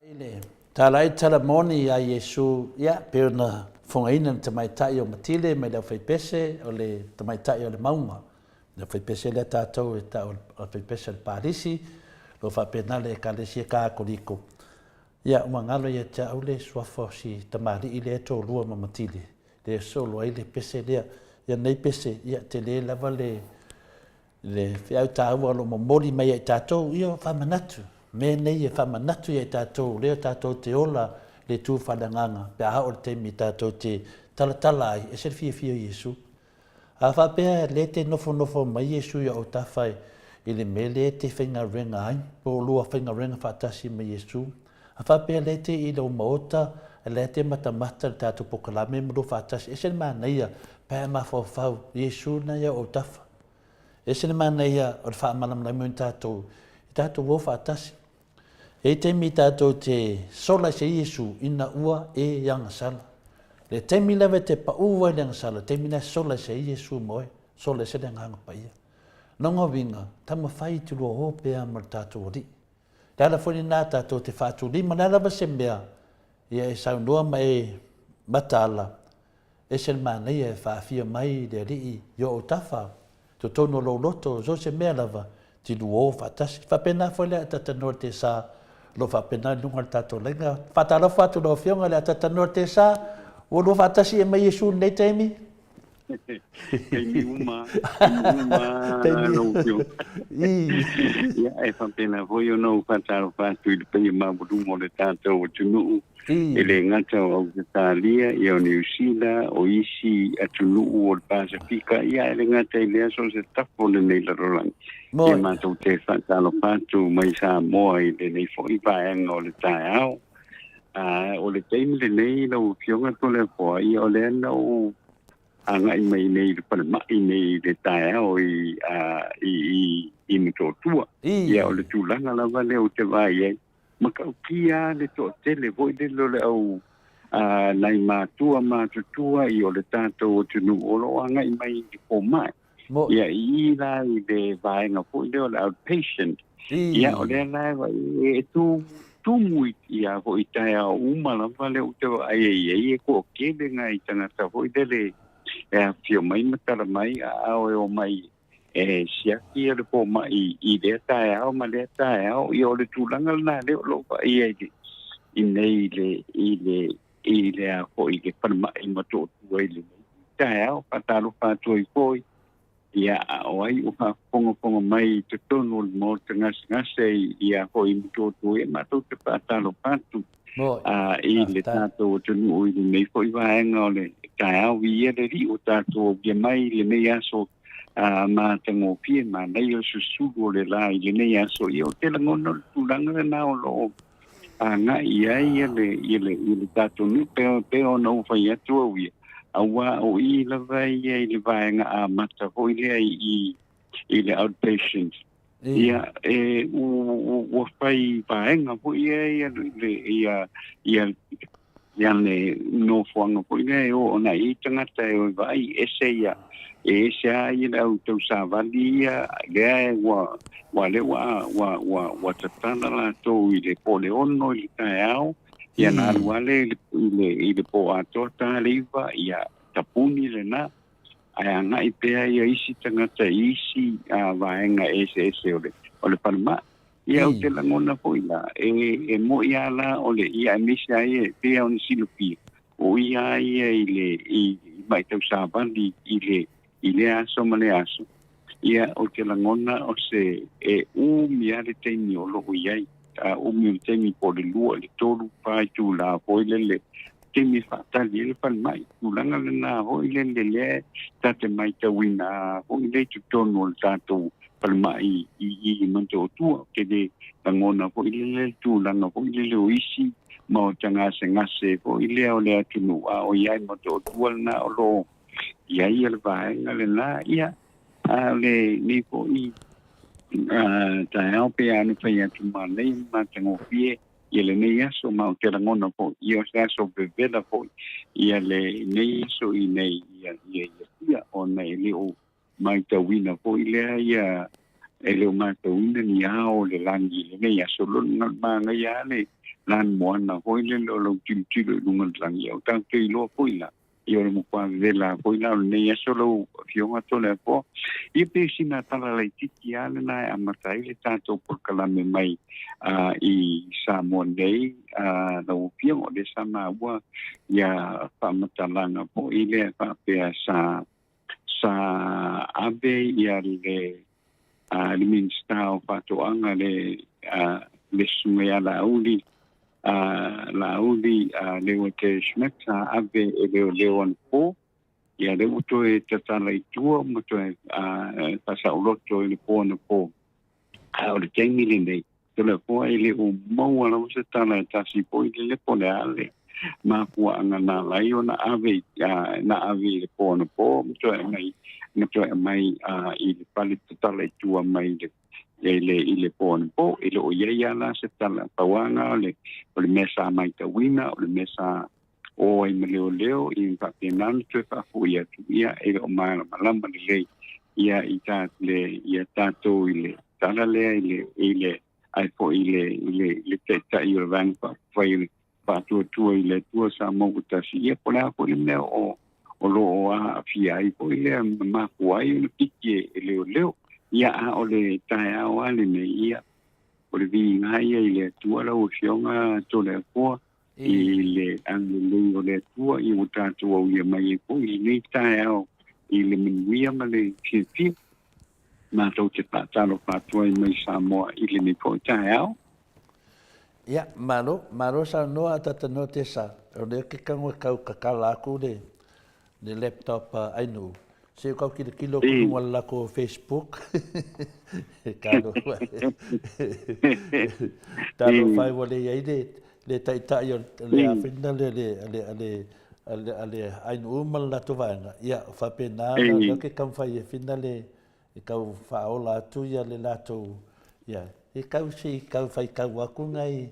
I le tala ai tala moni ia Iesu, ia, pei ona fogaina le tamaitai o Matile mai le aufaipese o le tamaitai o le mauga. Le aufaipese lea tatou e tau o le aufaipese o le Palisi, o lo o faapena le Ekalesia Katoliko. Ia, ua galo ia te au le suafa o si tamalii lea e toalua ma Matile, lea e solo ai le pese lea. Ia nei pese, ia, tele lava le Le feau taua o lo o momoli mai ia i tatou, ia o faamanatu, mea nei e faamanatu ia i tatou, lea tatou te ola le tu faaleagaga pe a oo le taimi tatou te talatala ai, ese le fiafia o Iesu. A faapea lea te nofonofo mai Iesu i ou tafa i le mea lea e te faigaluega ai, po o lua faigaluega faatasi ma Iesu, a faapea lea te i lou maota, lea te matamata le tatou pokalame ma lua faatasi, ese le manaia pe a e mafaufau, Iesu na ia ou tafa. Ese le manaia o le faamalamalama o tatou. tatou o faatasi. E i ai taimi tatou te sola i se Iesu ina ua e agasala. Le taimi lava e te paʻu ai le agasala, taimi lena e sola i se Iesu ma oe, sola i se le Agaga Paia. Lona uiga, taumafai i te lua o pea ma le tatou Alii. Le ala foi lena tatou te faatulima, le a lava se mea, ia e saunoa ma e mataala, ese le manaia e faafia mai le Alii i ou autafa, totonu o lou loto, so o se mea lava, tiluo faatasi. Faapena foi le Atatanoa le Tesa, o lo o faapena i luga o le tatou laina. Faatalofa atu lau Afioga i le Atatanoa le Tesa, ua lua faatasi e mai Iesu i lenei taimi? Taimi uma, taimi uma lau Afioga. Ia, e faapena foi ona ou faatalofa atu i le paia maualuga o le tatou atunuu, e le gata o Ausetalia, ia o Niu Sila, o isi atunuu o le Pasefika, ia e le gata i lea, so o se tafa o lenei lalolagi. Ia matou te faatalofa atu mai Samoa i lenei foi vaega o le taeao. O le taimi lenei lau Afioga Toleafoa, ia o lea na ou agai mai nei i le falemai nei i le taeao i, i, i, i Motootua. Ia o le tulaga lava lea ou te vaai ai, matautia le toatele foi lele o le au nai matua matutua i o le tatou atunuu o lo o agai mai i le fomai. Ia i la i le vaega foi lea o le outpatient. Ia o lea la e tu tumu ia foi taeao uma lava lea ou te vaai ai ai e toatele nai tagata foi lele e afifio mai ma tala mai a o e omai e siaki le fomai i lea taeao ma lea taeao. Ia o le tulaga lena lea o lou vaai ai i nei i le i le i le a foi i le falemai Motootua i lenei taeao. Faatalofa atu ai foi ia a o ai o faafogafoga mai i totonu o le Maota gasegase ia foi Motootua, ia matou te faatalofa atu i le tatou atunuu i lenei foi vaega o le taeao. Viia le Alii ua tatou aulia mai i lenei aso matagofie, manaia o susulu o le la i lenei aso. Ia ou te lagona o le tulaga lena o lo o agai i ai ia le, ia le, ia le tatou nuu pe ona ou fai atu au ia, aua o i lava ia i le vaega amata foi lea i i le outpatient. Ia e ua fai vaega foi ia ia le ia ia ia le nofoaga foi lea e o ona i tagata e o e vaai ese ia e ese a ia le au tausavali ia lea e ua ua lea ua ua ua ua tatala latou i le po o le 6 i le taeao, ia na alu lava lea i le i le po atoa ta le 9, ia tapuni lena, ae agai pea ia isi tagata i isi vaega eseese o le o le falemai. Ia ou te lagona foi la, e, e moi lava la o le ia aemaise ai e pei ona silafia, o ia ia i le i, i mai tausavali i le i lea aso ma lea aso. Ia ou te lagona o se e umi lava le taimi o lo o i ai. A umi o le taimi po o le 2, le 3, 4 itula foi lele taimi e faatali ai le falemai. Tulaga lena foi lele lea ta te matauina foi lea i totonu o le tatou falemai i i Motootua. Ou te le lagona foi lele le tulaga foi lele o isi maota gasegase foi lea o le atunuu, a o i ai Motootua lena o lo o i ai le vaega lena. Ia, a o lenei foi taeao pe a na fai atu manaia ma matagofie ia lenei aso, ma ou te lagona foi ia o se aso vevela foi ia lenei aso i nei ia ia ia ia ona e le o matauina foi lea ia e le o matauina ni ao o le lagi i lenei aso. Lona manaia lava le lani moana foi lele o lau tilotilo i luga o le lagi, ia o tatou iloa foi la ia o le matua vevela foi la o lenei aso lau Afioga Toleafoa. Ia pe sina tala laitiiti lava lena e amata ai le tatou polokalame mai i Samoa nei lau Afioga. O lea sa maua ia faamatalaga foi lea faapea sa sa ave ia le le Minisita o Faatoaga le le Susuga ia Laauli Laauli Leuatea Schmidt, sa ave e leoleo anapo. Ia lea ua toe tatala i tua ma toe faasaoloto i le po anapo. A o le taimi lenei, Toleafoa, e le o maua lava se tala e tasi foi lele po o le a le mafuaaga na ala ai ona ave na ave i le po anapo ma toe aumai i le fale tatala i tua mai le I le i le po anapo, e le o i ai lava la se tala. Pau lava lena o le o le mea sa matauina, o le mea sa o ai ma leoleo, ia ma faapena ona toe faafoi atu, ia e le o malamalama lelei ia i ta le ia tatou i le tala lea i le i le ae foi i le i le i le taitai o le Vaega Faaupufai o le Faatuatua i le Atua Samoa ua Tasi, ia po o le a foi le mea o o lo o aafia ai foi lea ma mafua ai ona piki e leoleo. Ia, a o le taeao lava lenei, ia, o le viiga ia i le Atua lau Afioga Toleafoa, i le agalelei o le Atua, ia ua tatou aulia mai ai foi i lenei taeao i le manuia ma le fiafia. Matou te faatalofa atu ai mai Samoa i lenei foi taeao. Ia, malo, malo saunoa a Tatanoa Tesa. O lea ke kago e kau kakala aku le, le laptop a Ainuu. Se kau kilokilo ku lunga o le lako Facebook. E talo Talo fai ua le iai le, le taitai o le afina le, le, le, le, le, le Ainuu ma le latou vaega. Ia, faapena la ke taumafai e fina le, e tau faaola atu ia le latou, ia, e tau se i tau faitau atu nai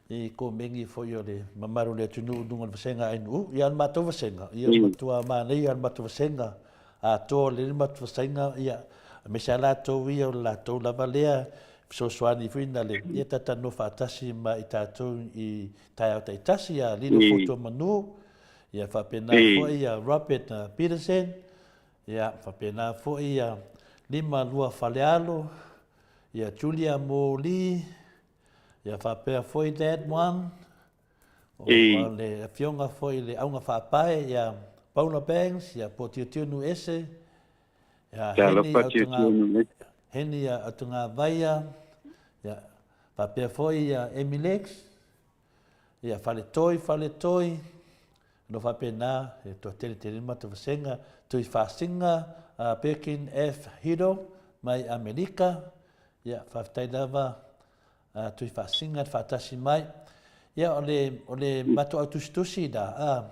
i komeni foi o le mamalu o le atunuu i luga o le vasega ANU, ia o le matou vasega, ia ua matua manaia le matou vasega atoa lelei le matou vasega, ia, aemaise lava latou ia o le latou lava lea fesoasoani foi na le, ia talatalanoa faatasi ma i tatou i taeao taitasi, ia Lilo Fotuamanu, ia faapena foi ia Robert Peterson, Ia, faapena foi ia 52 Falealo, ia Julia Moli, ia faapea foi that one, o le afioga foi i le Auga Faapae ia Paula Banks, ia Potiotio Nuuese, ia Heni Autuga, Heni Autugavaia, ia faapea foi ia Emilex, ia Faletoi Faletoi, Ano faapena, e toatele tele le matou vasega, Tuifaasiga Birkin F. Hiro mai Amerika, ia faafetai lava Tuifaasiga le faatasi mai. Ia o le o le matou au tusitusi la, a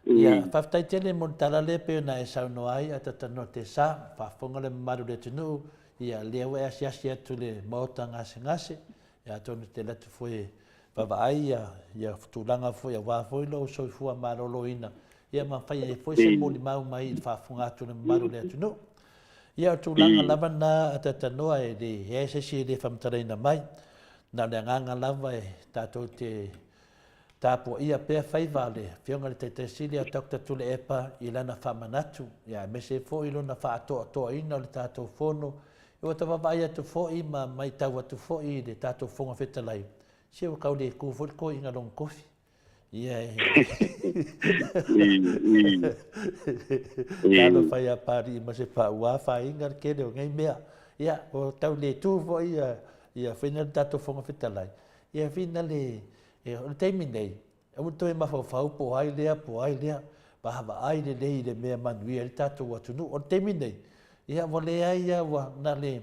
ia faafetai tele mo le tala lea pei ona e saunoa ai a Tatanoa Tesa, faafofoga le mamalu o le atunuu, ia lea ua e asiasi atu i le maota gasegase, Ia atonu e tele atu foi e vaavaai ia, ia tulaga foi aua foi lou soifua maloloina, ia ma fai ai foi se molimau mai i le faafofoga atu a le mamalu o le atunuu. Ia o tulaga lava na a Tatanoa e leai se isi e le faamatalaina mai, na o le agaga lava e tatou te tapuaia pea faiva a le Afioga i le Taitai Sili a Doctor Tuilaepa i lana faamanatu, ia aemaise foi lona faatoatoaina o le tatou Fono Ua ta vaavaai atu foi ma maitau atu foi i le tatou Fofoga Fetalai, se ua tau le tu foi le toeaina lona tofi. Ia e... Talofa ia Papalii ma se paua afaina le tele o nei mea. Ia, ua tau le tu foi ia, ia fina le tatou Fofoga Fetalai. Ia fina le, o le taimi nei, Aua le toe mafaufau po o ai lea, po o ai lea. Vaavaai lelei i le mea e manuia ai le tatou atunuu. O le taimi nei, ia ua leai lava, ua na le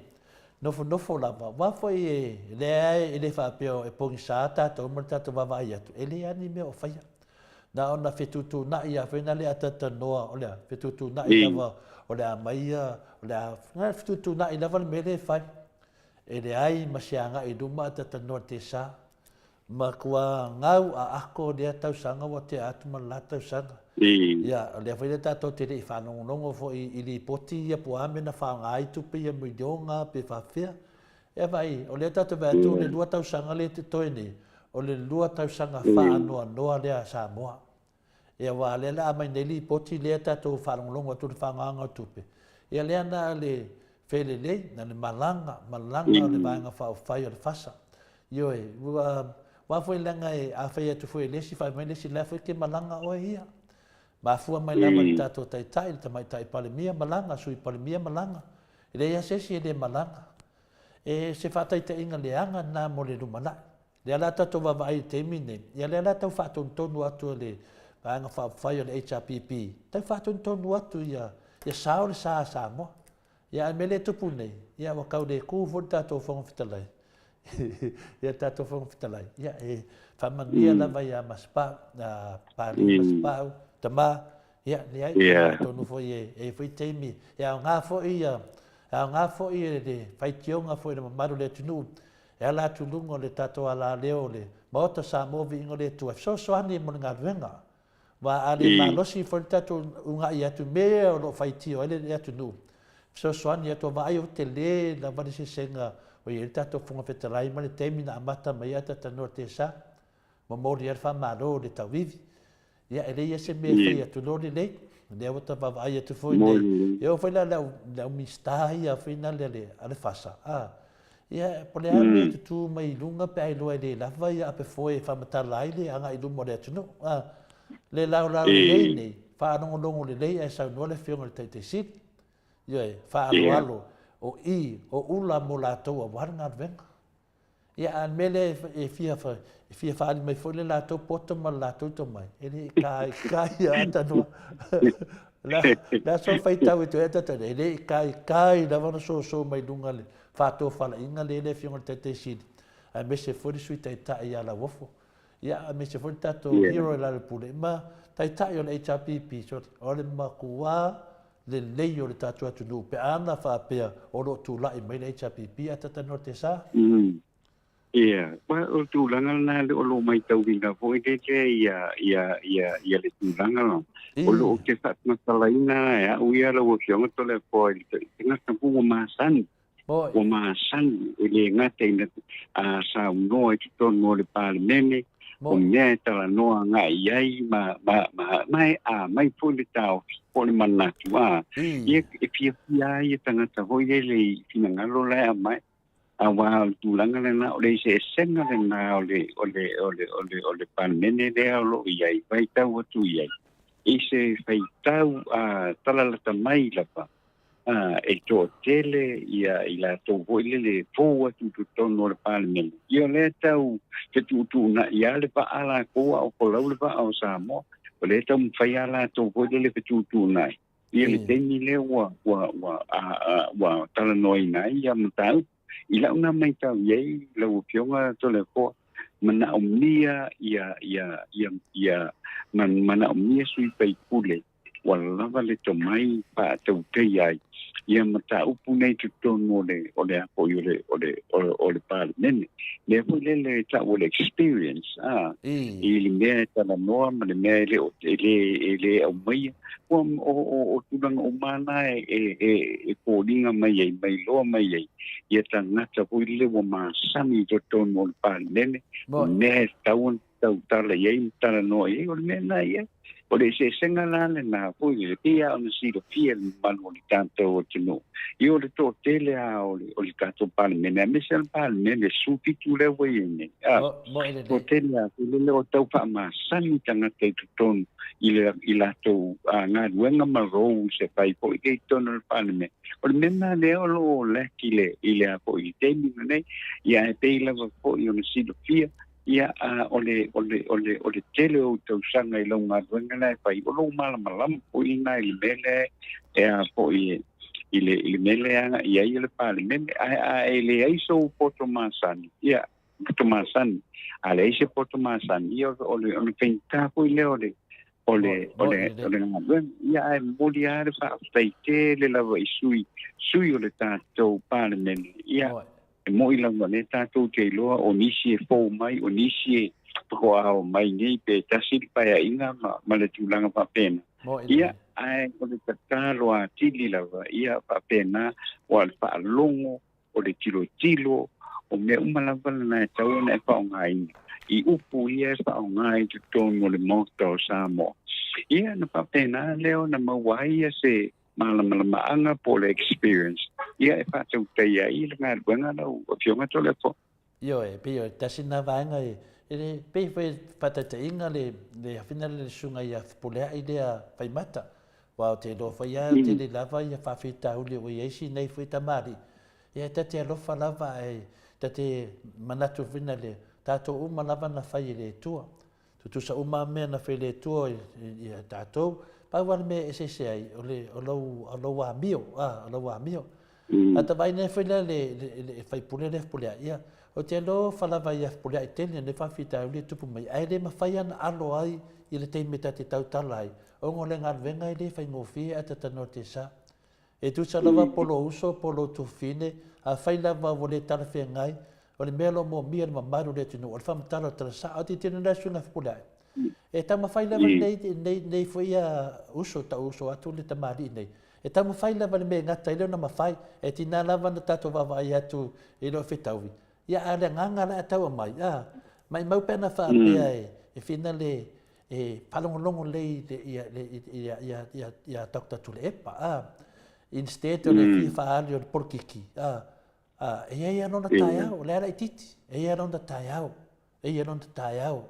nofonofo lava. Aua foi e leai, e le faapea e pogisa tatou ma le tatou vaavaai atu, e leai lava ni mea o faia. Na ona fetuutuunai lava foi lea a talatalanoa, o le a? Fetuutuunai lava o le a aumai ia, o le a, na ona fetuutuunai lava le mea lea e fai. E leai ma se agai i luma a talatalanoa i le tesa. Matua gau a ako lea tausaga ua tea atu ma le la tausaga. Ia, o lea foi lea tatou te le i faalogologo foi i lipoti ia po o a mea na faaaoga ai tupe ia miliona pe faapefea. Ia vaai, o lea tatou te vaai atu o le lua tausaga lea e totoe nei, o le lua tausaga faanoanoa lea a Samoa. Ia aua o lea o le a aumai nei lipoti lea tatou faalogologo atu i le faaaogaina o tupe, ia lea na o le felelei, na o le malaga, malaga o le Vaega Faaupufai o le FASA. Ioe, ua, aua foi leaga e, a fai atu foi e le isi, fai mai le isi, o la foi e te malaga oe ia. Mafua mai lava i le tatou Taitai, le Tamaitai Palemia malaga, Sui Palemia malaga. E leai lava se isi e le malaga. E se faataitaiga leaga lena mo le lumanai. Lea la tatou vaavaai i le taimi lenei, ia lea la tau faatonutonu atu e le Vaega Faaupufai o le HRPP, tau faatonutonu atu ia, ia sao le sa a Samoa. Ia ae mea lea e tupu nei, ia ua tau le tu foi le tatou Fofoga Fetalai. Ia le tatou Fofoga Fetalai, ia e faamanuia lava ia Masepau, ia Papalii Masepau, tama, ia leai, atonu foi e i ai foi taimi, e aoga foi ia. E aoga foi le faitioga foi i le mamalu o le atunuu e ala atu i luga o le tatou alaleo o le Maota o Samoa Viiga o le Atua e fesoasoani mo le galuega. Aua a le malosi foi le tatou uunai atu i mea o lo o faitio ai le atunuu, fesoasoani atu, vaai ua tele lava le eseesega o i ai le tatou Fofoga Fetalai ma le taimi na amata mai ai Atatanoa Tesa. Momoli ai le faamalo i le tauivi. Ia, e leai se mea e fai atu loa lelei. O lea ua ta vaavaai atu foi nei, e oo foi la i le au Minisita ia foi nale a le FASA, a, ia, po o le a le mea e tutū mai i luga pe a iloa e le lava ia apefoe e faamatala ai le agai i luma o le atunuu, a. Le laolao lelei nei, faalogologo lelei ae saunoa le Afioga i le Taitai Sili. Ioe, faaaloalo, o i, o ula mo latou aua le galuega. Ia, a o le mea lea e fia, e fia faaali mai foi le latou poto ma le latou tomai, e le i kaikai a Tanoa. Le aso faitau e toe Tanoa, e le i kaikai lava ona soso mai luga le faatofalaiga lea le Afioga i le Taitai Sili, aemaise foi le Sui Taitai ia Lauofo. Ia, aemaise foi le tatou hero i Laloipule, ma Taitai o le HRPP, sorry, o le matua lelei o le tatou atunuu pe a na faapea o lo o tulai mai le HRPP ae tatanoa te sa. Ia, well, o le tulaga lena o lo o maitauina foi lele ia, ia, ia, ia le tulaga lena. O lo o te faamatalaina e au ia lau Afioga Toleafoa i le tagata ua masani. Ua masani e le gata ina saunoa i totonu o le Palemene, o mea e talanoa agai i ai ma, ma, ma, ma e aumai foi le taofi po o le manatu, a, ia e fiafia ai ia tagata foi lele i finagalo la e aumai. Aua o le tulaga lena, o le eseesega lena o le, o le, o le, o le, o le Palemene lea o lo o i ai, faitau atu i ai, i se faitau talalata mai lava, e toatele ia i latou foi lele e fou atu i totonu o le Palemene. Ia o lea tau fetuutuunai lava le vaa latou a o folau le vaa o Samoa. O lea e taumafai lava latou foi lele fetuutuunai ia le taimi lea ua, ua, ua, a, a, ua talanoaina ai ia mataupu. I lau na maitau i ai lau Afioga Toleafoa, manaomia ia, ia, ia, ia, manaomia sui faipule ua lava le tomai faatautaia ai ia mataupu nei totonu o le o le a foi o le o le o le Palemene. Lea foi lele e tau o le experience a i le mea e talanoa ma le mea e le o e le e le aumaia ua o o o tulaga uma na e e e e foliga mai ai mai loa mai ai ia tagata foi lele ua masani i totonu o le Palemene o mea e tatau ona tautala i ai ma talanoa i ai, o le mea lena i ai. O le eseesega la lena foi lele, pei lava ona silafia e le mamalu o le tatou atunuu, ia o le toatele lava o le, o le tatou Palemene, aemaise lava le Palemene 17 lea ua i ai nei, a, toatele lava foi lele o tau faamasani tagata i totonu i le i latou galuega ma roles e fai foi i totonu o le Palemene. O le mea lena lea o lo o lack i le, i le a foi i le taimi lenei, ia ae pei lava foi ona silafia Ia, a o le, o le, o le, o le tele o ou tausaga i lau galuega la e fai, o lou malamalama foi lena i le mea lea e a foi i le, i le mea lea e agai ai le Palemene. Ae a e leai sou poto masani, ia, poto masani, a leai se poto masani, ia, o le, o le faigata foi lea o le, o le, o le, o le galuega. Ia, ae momoli lava le faafetai tele lava i sui, sui o le tatou Palemene. Ia, E moni lava lea tatou te iloa o nisi e fou mai, o nisi e faatoa omai nei pe tasi le paeaiga ma, ma le tulaga faapena. Ia, ae o le tatalo atili lava, ia faapena, ua le faalogo, o le tilotilo, o mea uma lava lena e tatau ona e faaaogaina i upu ia e faaaoga i totonu o le Maota o Samoa. Ia, ona faapena lea ona maua ai ia se malamalamaaga po o le experience ia e faatautaia ai le galuega lau Afioga Toleafoa. Ioe, pei o tasi lena vaega e, e pei foi e faataitaiga le, le afina le susuga ia Fepuleai lea Faimata, aua ou te iloa foi lava e tele lava ia faafitauli ua i ai si nei foi tamalii, ia ta te alofa lava ae ta te manatu foi na le, tatou uma lava na fai e le Atua. Tutusa uma mea na fai le Atua ia tatou. Pau lava le mea e eseese ai, o le, o lou, o lou amio, a, o lou amio. A ta vaai nei foi lea le, le, le faipule lea Fepuleai, ia, ou te alofa lava ia Fepuleai tele nei faafitauli e tupu mai, ae le mafai lava ona alo ai i le taimi ta te tautala ai, ona o le galuega e le faigofie ae ta tanoa te sa. E tusa lava po o lou uso po o lou tufine, afai lava ua le talafeagai, o le mea o lo o moomia e le mamalu o le atunuu, o le faamatala o le tala sao. Ae tilotilo la suiga fepuleai, e taumafai lava lenei, lenei, lenei foi uso, tau uso atu le tamalii nei, e taumafai lava i le mea e gata ai le ona mafai. E tiga lava ona tatou vaavaai atu e le o fetaui, ia a o le agaga la e tau aumai, a, maimau pe ana faapea e fina le, e faalogologo lelei ia Doctor Tuilaepa, a, instead o le fia faaali o le polokiki, a, a, e i ai lava lona taeao, o lea laitiiti, e i ai lava lona taeao, e i ai lona taeao.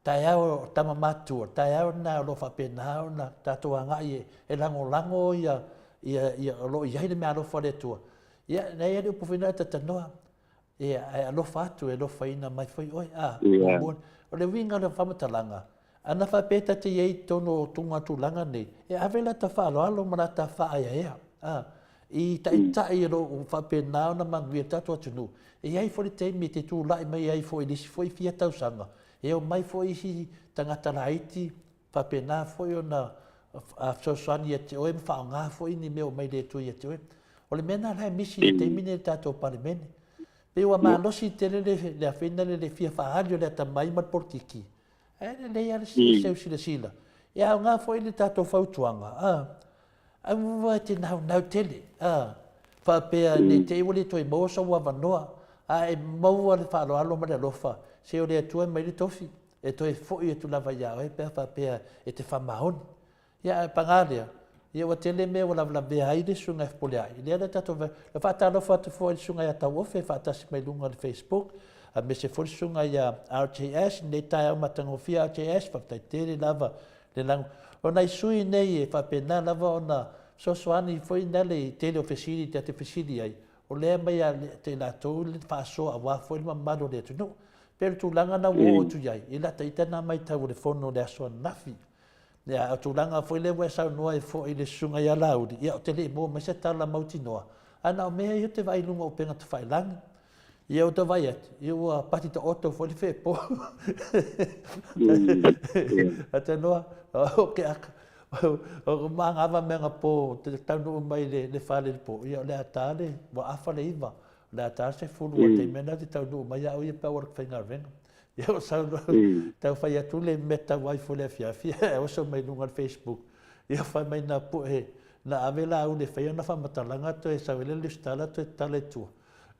Taeao o tama matutua, taeao lena o lo o faapena ona tatou agai e lagolago ia, ia, ia, o lo o i ai le meaalofa a le Atua. Ia, na i ai le upu foi lena e talanoa, Ia, ae alofa atu e alofaina mai foi oe. A, muamua, o le uiga o le faamatalaga, ana faapea ta te i ai i totonu o tugātulaga nei, e ave lata faaaloalo ma lata faaeaea, a, i taitai o lo o faapena ona manuia le tatou atunuu. E i ai foi le taimi e te tulai mai ai foi i le isi foi fia tausaga, e omai foi isi tagata laiti faapena foi ona fesoasoani ia te oe ma faaaoga foi ni mea o mai le Atua ia te oe. O le mea lena la e misi i le taimi nei i le tatou Palemene. Pei ua malosi tele le, le afeina le, le fia faaali o le atamai ma le polokiki. Ae lelei lava le seu silasila. E aoga foi le tatou fautuaga, a, aua e te naunau tele, a, faapea ne i te i ua le toe maua sou avanoa, a e maua le faaaloalo ma le alofa, se o le Atua e aumai le tofi. E toe foi atu lava ia oe pe a faapea e te faamaoni. Ia, ae paga lea, ia ua tele mea ua lavelavea ai le susuga ia Fepuleai. Lea la tatou vaai, e faatalofa atu foi i le susuga ia Tauofe faatasi mai luga o le Facebook, aemaise foi le susuga ia RJS, lenei taeao matagofie RJS, faafetai tele lava le lago. O nai sui nei e faapena lava ona fesoasoani foi nale i tele o fesili ta te fesili ai, o lea e aumai ia te i latou le faasoa aua foi le mamalu o le atunuu. Pei o le tulaga lena ua oo atu i ai, i lata ita lena matau o le fono i le aso ananafi. Ia, o tulaga foi lea ua e saunoa ai foi i le susuga ia Laauli, ia ou te le i maua mai se tala mautinoa, ae na o mea ia ou te vaai i luga o upega tafailagi. Ia ou te vaai atu, ia ua pati taoto foi le feepo. Atanoa, o ke aka, o magava mea nga po, te taunuu mai le fale le po, ia o le a ta le, ua afa le iva, O le a ta 10 o taimi ana te taunuu mai au ia pe a ua alu faigaluega. Ia o sau loa tau fai atu le mea tau ai foi le afiafi ae oso mai luga o le Facebook. Ia fai mai na poe na ave la au le fai ona faamatalaga toe sau ai le Lusitala toe tatala i tua.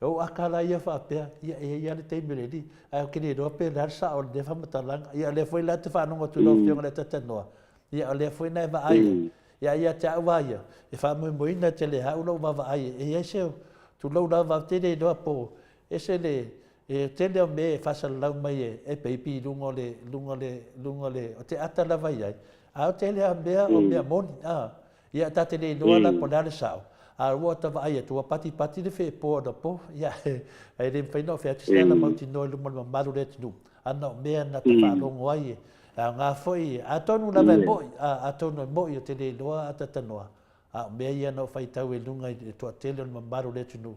O aka la ia faapea, ia e i ai lava le taimi o le alii, ae ou te le iloa pe o le a le sao o lenei faamatalaga. Ia o lea foi la ou te faalogo atu i lau Afioga i le Atatanoa, ia o lea foi na e vaai ai. Ia ia te au a ia, e faamoemoeina tele e au lou vaavaai e i ai se tulou lava, ou te le iloa po ese le e tele o mea e faasalalau mai e e baby i luga o le luga o le luga o le o te ata lava i ai, a o tele a mea o mea moni a. Ia ta te le iloa la po o le a le sao, a ua ta vaai atu ua patipati le feepo anapo, ia e le mafai ona ofe atu se ala mautinoa i luma o le mamalu o le atunuu, ana o mea na ta faalogo ai e aoga foi, atonu lava e mo'i, atonu e mo'i ou te le iloa a talanoa, a o mea ia na ou faitau i luga i le toatele o le mamalu o le atunuu,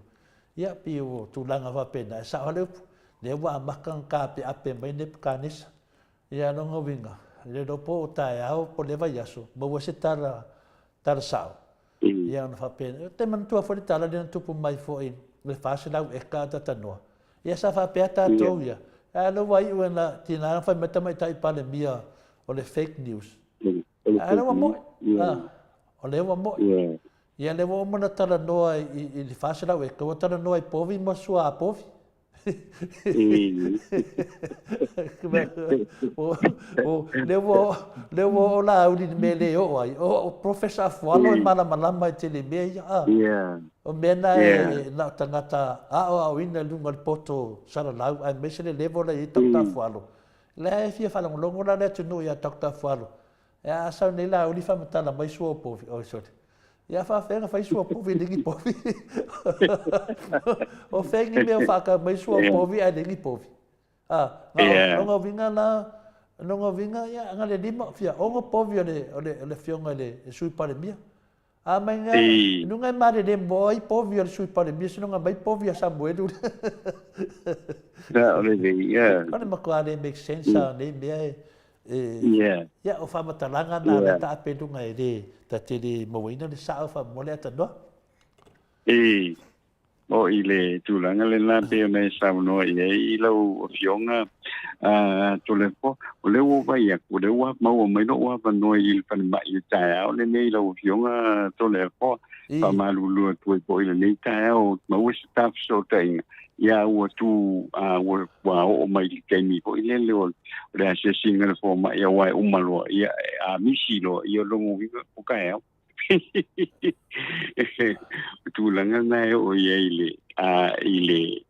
ia pei o tulaga faapena, e sao lava le upu, lea ua amata ona taapeape mai Nepukanesa. Ia lona uiga, e le iloa po o taeao po o lea vaiaso, maua se tala, tala sao. Ia ona faapea, ou te manatua foi le tala lea na tupu mai foi i le 400 eka a Tatanoa. Ia sa faapea tatou ia, ae lea ua iu ina tiga ona fai mai le tamaitai Palemia o le fake news. Ae lea ua mo'i, o lea ua mo'i. Ia lea ua uma ona talanoa i le 400 eka, ua talanoa i povi ma suā povi. Lea ua lea ua oo Laauli i le mea e le oo ai. O Professor Afualo e malamalama i tele mea ia. A. O mea na e na o tagata aoaoina i luga o le poto salalau aemaise le level la e i ai Doctor Afualo. La e fia faalogologo la le atunuu ia Doctor Afualo. A sau nei Laauli faamatala mai sua o povi. Oi sole. Ia faafefea ona fai sua povi e leai ni povi. O fea ni mea o faatau mai sua povi ae leai ni povi. A, lona uiga la, lona uiga, ia, na o le lima, fia ono povi o le, o le, o le afioga i le Sui Palemia. A mai nga, i luga e malele moa ai povi o le Sui Palemia, seiloga mai povi a Samuelu. Ia, o le lelei, ia. O le matua le make sense lava o nei mea e, Ia, o faamatalaga na lea taape i luga e le, ta te le mauaina le sao faamolemole ae tanoa. E o i le tulaga lena pei ona e saunoa i ai i lau afioga a Toleafoa, o lea ua ou vaai atu, o lea ua maua mai lou avanoa i le falemai i le taeao lenei lau afioga Toleafoa. Faamalulu atu ai foi i lenei taeao, maua se tafesootaiga, ia ua tu ua, ua oo mai i le taimi foi lele o le asiasiga a le fomai, aua e uma loa, ia a misi loa, ia lona uiga o taeao. O tulaga na e oo i ai le, a, i le,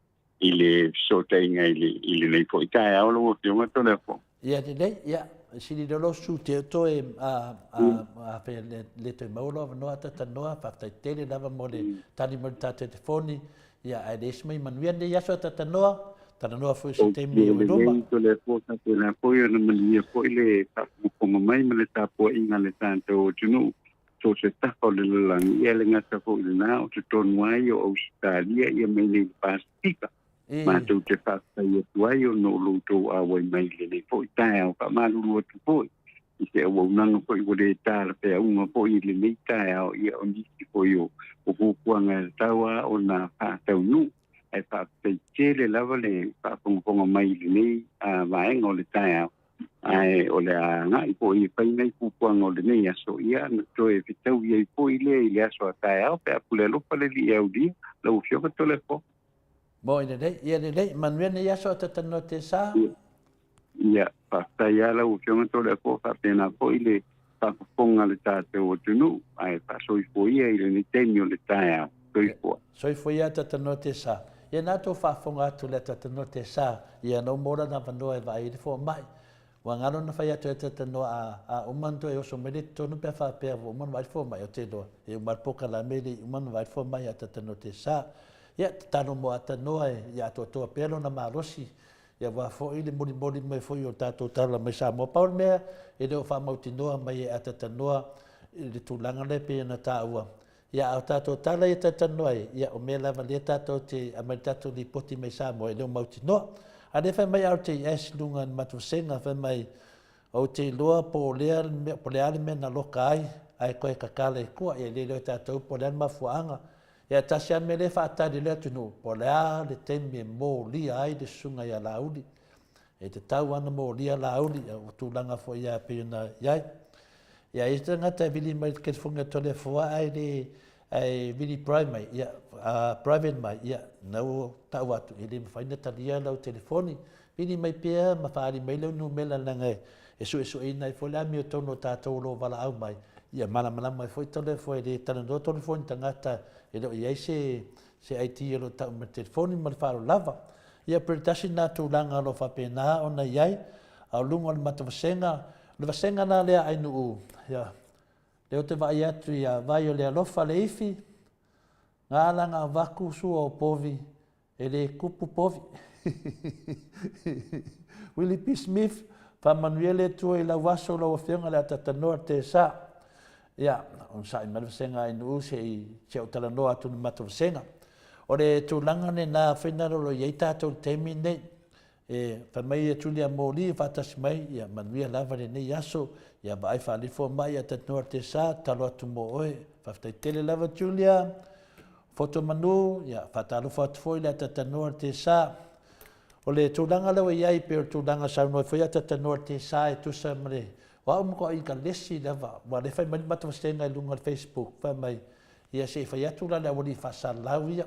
i le fesootaiga i le, i lenei foi taeao lau Afioga Toleafoa. Ia lelei, ia, sili lea lou susu te toe a, a, a fe le, le toe maua lou avanoa atatanoa, faafetai tele lava mo le tali mai i le ta telefoni, ia ae leai se mai manuia lenei aso atatanoa, talanoa foi i se taimi o i luma. Lelei Toleafoa, faapena foi ona manuia foi le faafogafoga mai ma le tapuaiga a le tatou atunuu, so o se tafa o le lalolagi, ia le gata foi i lena, o totonu ai o Ausetalia ia ma i inei i le Pasefika. Matou te faafetai atu ai ona o lo outou auai mai i lenei foi taeao. Faamalulu atu foi i se auaunaga foi ua le talafeauga foi i lenei taeao, ia o nisi foi o fuafuaga e tatau lava ona faataunuu. Ae faafetai tele lava le faafogafoga mai i lenei vaega o le taeao. Ae o le a agai foi e fai nai fuafuaga o lenei aso, ia ona toe fetaui ai foi lea i le aso a taeao pe a pule alofa le Alii e aulia lau Afioga Toleafoa. Moi lelei, ia lelei, manuia nei aso a tatanoa te sa. Ia, faafetai lava lau Afioga Toleafoa, faapena foi le faafofoga a le tatou atunuu, ae faasoifua ia i lenei taimi o le taeao. Soifua. Soifua ia tatanoa te sa. Ia na tou faafofoga atu le tatanoa te sa, ia na uma ola na avanoa e vaai ai le fomai. Ua galo na fai atu e tatanoa a, a uma na toe oso mai le totonu pe a faapea ua uma na vaai le fomai, o te iloa, e uma le polokalame e le i uma na vaai le fomai a tatanoa te sa. Ia, tatalo mo Atanoa e, ia atoatoa pea lona malosi, ia aua foi le molimoli mai foi o tatou tala mai Samoa. Pau le mea, e le o faamautinoa mai e Atatanoa i le tulaga lea e pei ona taua. Ia, a o tatou tala ia talatalanoa ai, ia, o mea lava lea tatou te aumai le tatou lipoti mai Samoa, e le o mautinoa. A o lea fai mai RJS i luga i le matou vasega, fai mai, Ou te iloa po o lea le mea, po o le a le mea na loka ai, ae toe tatala i tua. Ia e le iloa e tatou po o le a le mafuaaga. Ia tasi lava le mea lea e faatali e le atunuu, po o le a le taimi e molia ai le susuga ia Laauli. E tatau lava ona molia Laauli, ia ua tulaga foi ia pei ona i ai. Ia e i ai tagata e vili mai i le telefoni a Toleafoa ae le ae vili private mai, ia, private mai, ia, na ua tau atu, e le mafai ona talia lau telefoni. Vili mai pea ma faaali mai lau numera leaga e suesueina ai foi le amiotonu o tatou o lo o valaau mai, ia malamalama ai foi Toleafoa e le talanoa Toleafoa i ni tagata e le o i ai se se ID o lo o tau mai le telefoni ma le faaaloalo lava. Ia pei o le tasi lena tulaga o lo o faapena ona i ai, a o luga o le matou vasega, o le vasega la lea a Ainuu, ia, lea ou te vaai atu ia Vai o le Alofa le Ifi, Galaga Vaku sua o Povi, e le kupu povi. Willie P. Smith, faamanuia le Atua i lau aso lau Afioga le Atatanoa Tesa. Ia, onosai mai le vasega Ainuu se i se ou talanoa atu i le matou vasega. O le tulaga lena faina o lo o i ai tatou i le taimi lenei. E fai mai ia Julia Moli e faatasi mai, ia manuia lava lenei aso, ia vaai faalifo mai ia Tatanoa Tesa, tatalo atu mo oe. Faafetai tele lava Julia. Foto manu, ia faatalofa atu foi le Atatanoa Tesa. O le tulaga lea ua i ai, pei o le tulaga saunoa foi Atatanoa Tesa e tusa ma le, o au matuai kalesi lava, ua le fai mai le matou vasega i luga o le Facebook, fai mai, ia se i fai atu la le aualii faasalalau ia.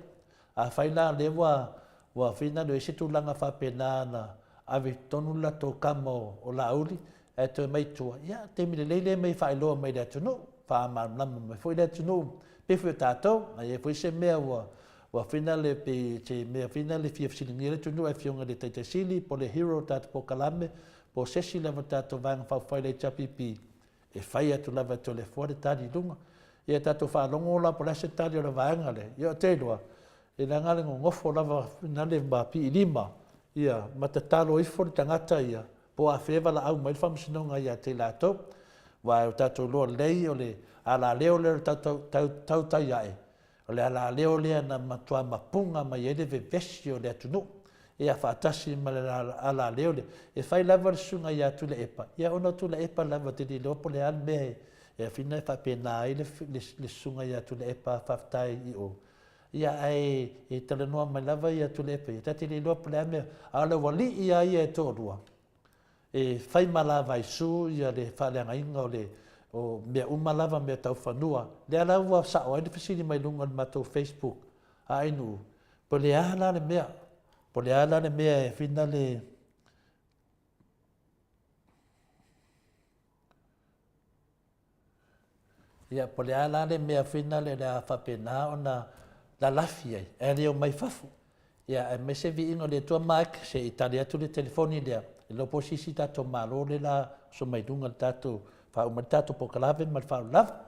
Afai la o lea ua ua finagalo i ai se tulaga faapena na ave i totonu le latou kama o Laauli ae toe mai i tua, ia, taimi lelei lea mea e faailoa mai i le atunuu, faamalamalama mai foi le atunuu, pei foi o tatou, a i ai foi se mea ua ua finagalo pe se mea finagalo e fia fesiligia le atunuu e Afioga i le Taitai Sili po o le hero o le tatou polokalame po o se isi lava o le tatou Vaega Faaupufai o le HRPP, E fai atu lava e Toleafoa le tali i luga. Ia tatou faalogo la po o le a se tali o le vaega lea. Ia ou te iloa, e leaga le nonofo lava na le ma piilima, ia, ma tatalo ifo le tagata ia, po o afea e valaau mai le faamasinoga ia te i latou. Aua o tatou iloa lelei o le alaleo lea o le tautai ae, O le alaleo lea na matua mapuga mai ai le vevesi o le atunuu, ia faatasi ma le alaleo lea. E fai lava le susuga ia Tuilaepa, ia ona o Tuilaepa lava te le iloa po o le a le mea e afina e faapena ai le susuga ia Tuilaepa, faafetai i o. Ia, ae e talanoa mai lava ia Tuilaepa ia, ta te le iloa po o le a mea, a o le aualii lava ia e toalua, e fai ma la vaisu ia le faaleagaina o le o mea uma lava mea tau fanua. Lea la ua sao ai le fesili mai luga o le matou Facebook a Ainuu, po o le a la le mea, po o le a la le mea e fina le Ia, po o le a la le mea foi lena o le a faapena ona lalafi ai, ae le omai fafo. Ia, aemaise viiga o le Atua Mike, se i tali atu le telefoni lea, e le iloa po o se isi tatou Malo lea o le a oso mai luga i le tatou, faauma ai le tatou polokalame ma le faaaloalo lava.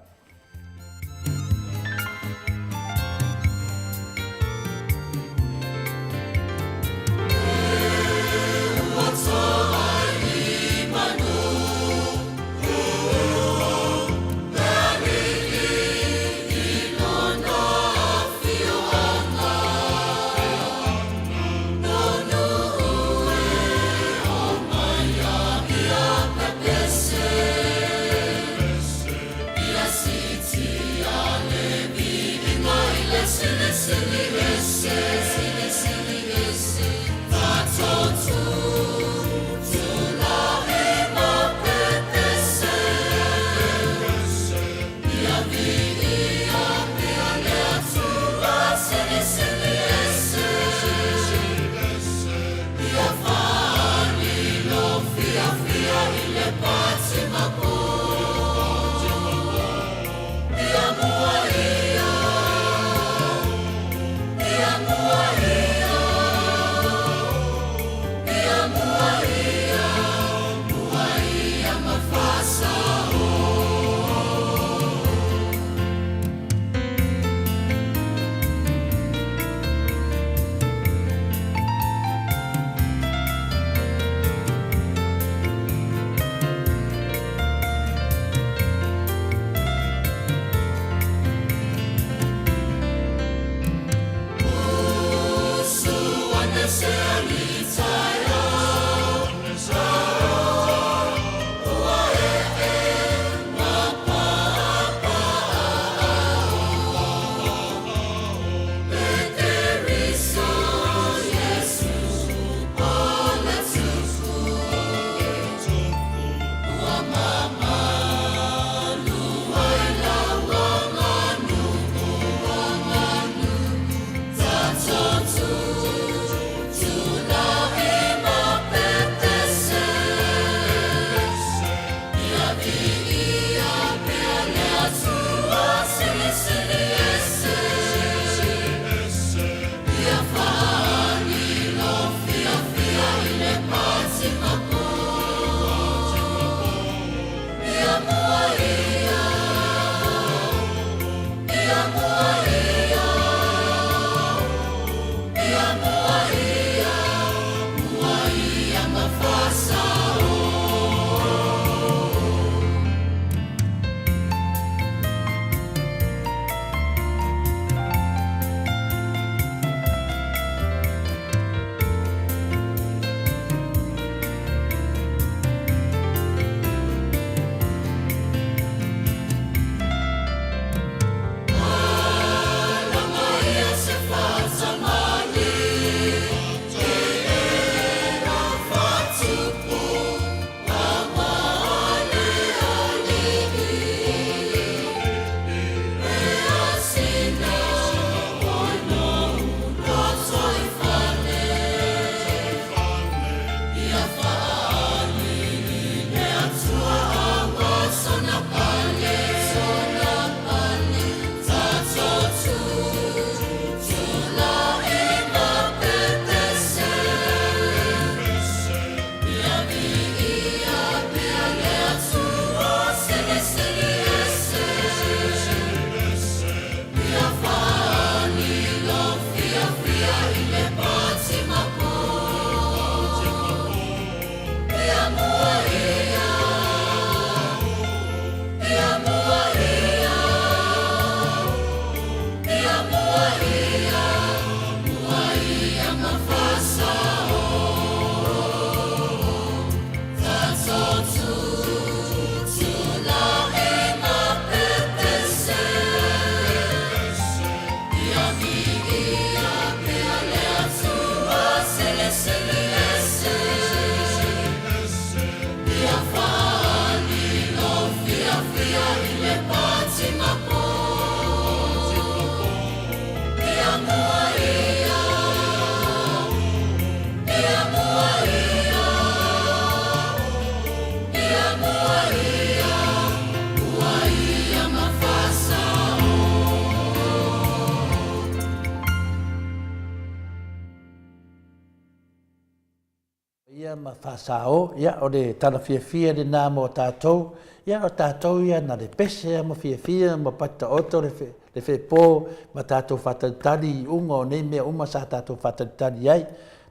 Ia ma Faasao, ia o le tala fiafia lena mo tatou, ia o tatou ia na le pese ma fiafia ma pati taoto le le fepo ma tatou faatalitali i iuga o nei mea uma sa tatou faatalitali ai.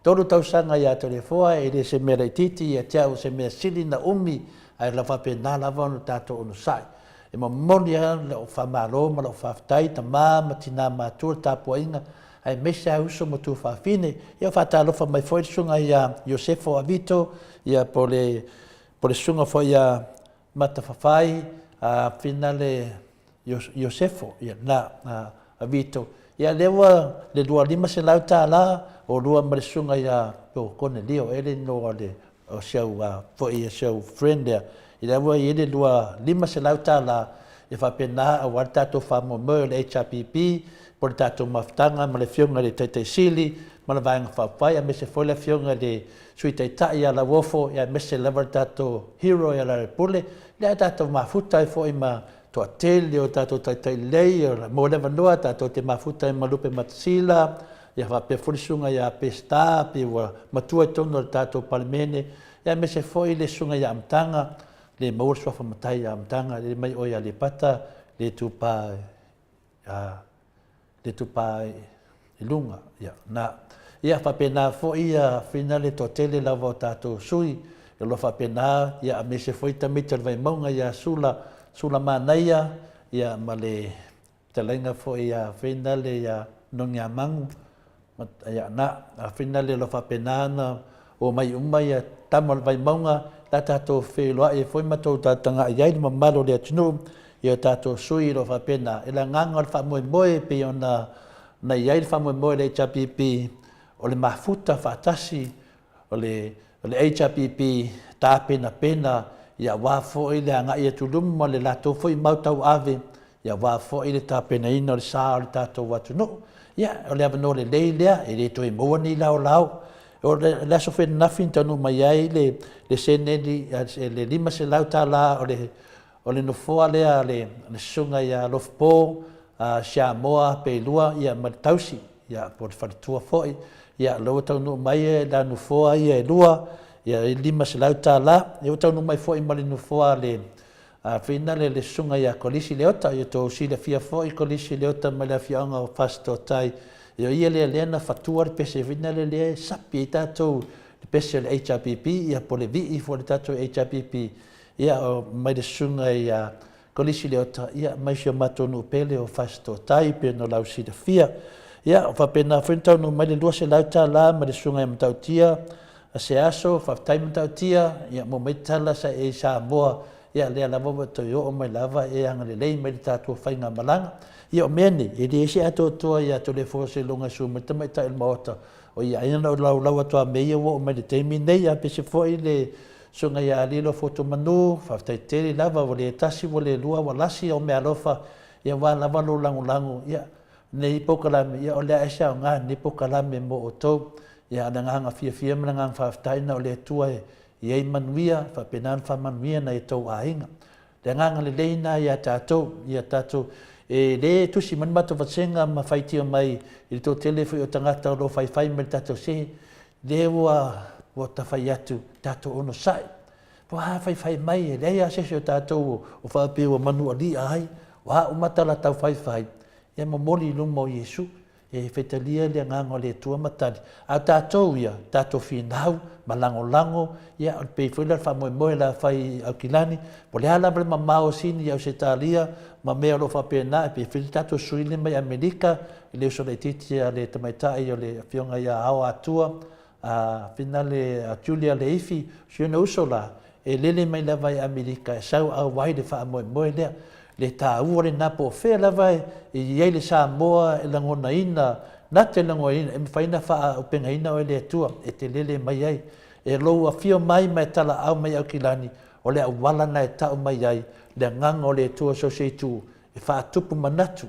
3 tausaga ia Toleafoa e le se mea laitiiti ia te au o se mea sili na umi ae lau faapena lava ona tatou onosai. E momoli lava lau faamalo ma lau faafetai tama ma tina matua le tapuaiga aemaise lava uso ma tuafafine. Ia faatalofa mai foi le susuga ia Iosefo Avito, ia po le po le susuga foi ia Matafafai a Finale Iosefo, ia na Avito. Ia lea ua le $250 o lua ma le susuga ia po Konelio ea le igoa o le o si au foi si au friend lea, lea ua i ai le $250 e faapena aua le tatou faamoemoe o le HRPP po o le tatou mafutaga ma le Afioga i le Taitai Sili ma le Vaega Faaupufai aemaise foi le Afioga i le Sui Taitai ia Lauofo aemaise lava le tatou hero ia Lealailepule, lea tatou mafuta ai foi ma toatele o tatou taitai lelei mo le avanoa tatou te mafuta ai ma Lupe Matasila, ia faapea foi le susuga ia Peseta pe ua matua i totonu o le tatou Palemene, ia aemaise foi le susuga ia Amataga, le maua le suafa matai ia Amataga, le mai oe ia Aleipata, le Itupa le Itupa i luga, ia na. Ia faapena foi ia Fina le toatele lava o tatou sui, o lo o faapena, ia aemaise foi tamaiti o le Vaimauga ia Sula, Sula Manaia, ia ma le fetalaiga foi ia Finale ia Nogiamagu, ia na, a Finale o lo o faapena ona omai uma ia tama o le Vaimauga, la tatou feiloai ai foi ma tou tagai ai le mamalu o le atunuu i o tatou sui o lo o faapena. E le agaga o le faamoemoe e pei ona na i ai le faamoemoe o le HRPP, o le mafuta faatasi o le HRPP tapenapena ia aua foi le agai atu i luma ma le latou foi mau tauave, ia aua foi le tapenaina o le sa o le tatou atunuu. Ia, o le avanoa lelei lea, e le toe maua ni laolao. O le aso foi ananafi na taunuu mai ai le seleni, le $500 o le O le nofoa lea a le Susuga ia Alofapo Siamoa Peilua ma le tausi, po o le faletua foi. Ia, o lea ua taunuu mai la nofoa ia e lua, e $500. Ia ua taunuu mai foi ma le nofoa a le foi lea le Susuga ia Kolisi Leota. Ia outou silafia foi Kolisi Leota mai le afioaga o Fasitotai. Ia o ia lea lea na fatua le pese foi lea lea e sapi ai tatou le pese o le HRPP, ia po o le vii foi o le tatou HRPP. Ia, mai le susuga ia Kolisi Leota, ia, mai si o matou nuu pele o Fasitotai, pei ona lau silafia. Ia, faapena foi ona taunuu mai le $200 mai le susuga ia Matautia a se aso, faafetai Matautia, ia, maua mai tala sa e i Samoa, ia, lea lava ua toe oo mai lava e agalelei mai le tatou faigamalaga. Ia, o mea nei, e leai se atoatoa ia Toleafoa Seiloga e susu mai le tamaitai o le Maota, o ia ai na ou laulau atu lava mea ia ua oo mai i le taimi nei, a pese foi le Susuga ia Lilo Fotumanu, faafetai tele lava, ua le tasi ua le lua ua lasi au meaalofa, ia aua lava lou lagolago, ia, lenei polokalame, ia o le a ese aoga lenei polokalame mo outou. Ia a o le agaga fiafia ma le agaga faafetai na o le Atua e i ai manuia, faapena ona faamanuia nai o outou aiga. Le agaga lelei lena ia tatou, ia tatou, e le tusi mai le matou vasega ma faitio mai i le toatele foi o tagata o lo o faifai mai le tatou sehe, lea ua ua ta fai atu, tatou onosai. Po a faifai mai, e leai lava se isi o tatou o faapea ua manualia ai, o a uma tala tau faifai, ia momoli i luma o Iesu. E faitalia le agaga o le Atua ma tali. A o tatou ia, tatou finau ma lagolago, ia, e pei foi lea o le faamoemoe o le a fai i Aukilani, po o le a lava le mamao o Sini i Ausetalia ma mea o lo o faapena, e pei foi le tatou sui lea mai Amerika, i le uso laitiiti a le tamaitai o le Afioga ia Ao Atua, a Finale a Julia Leifi, si ona uso la, e lele mai lava i Amerika e sau auai le faamoemoe lea. Le taua lena po o fea lava e i ai le Samoa e lagonaina, na te lagonaina, e mafai ona faaaupegaina oe e le Atua e te lele mai ai. E lou afio mai ma e talaau mai Aukilani, o le auala na e tau mai ai le agaga o le Atua so o se itu e faatupu manatu.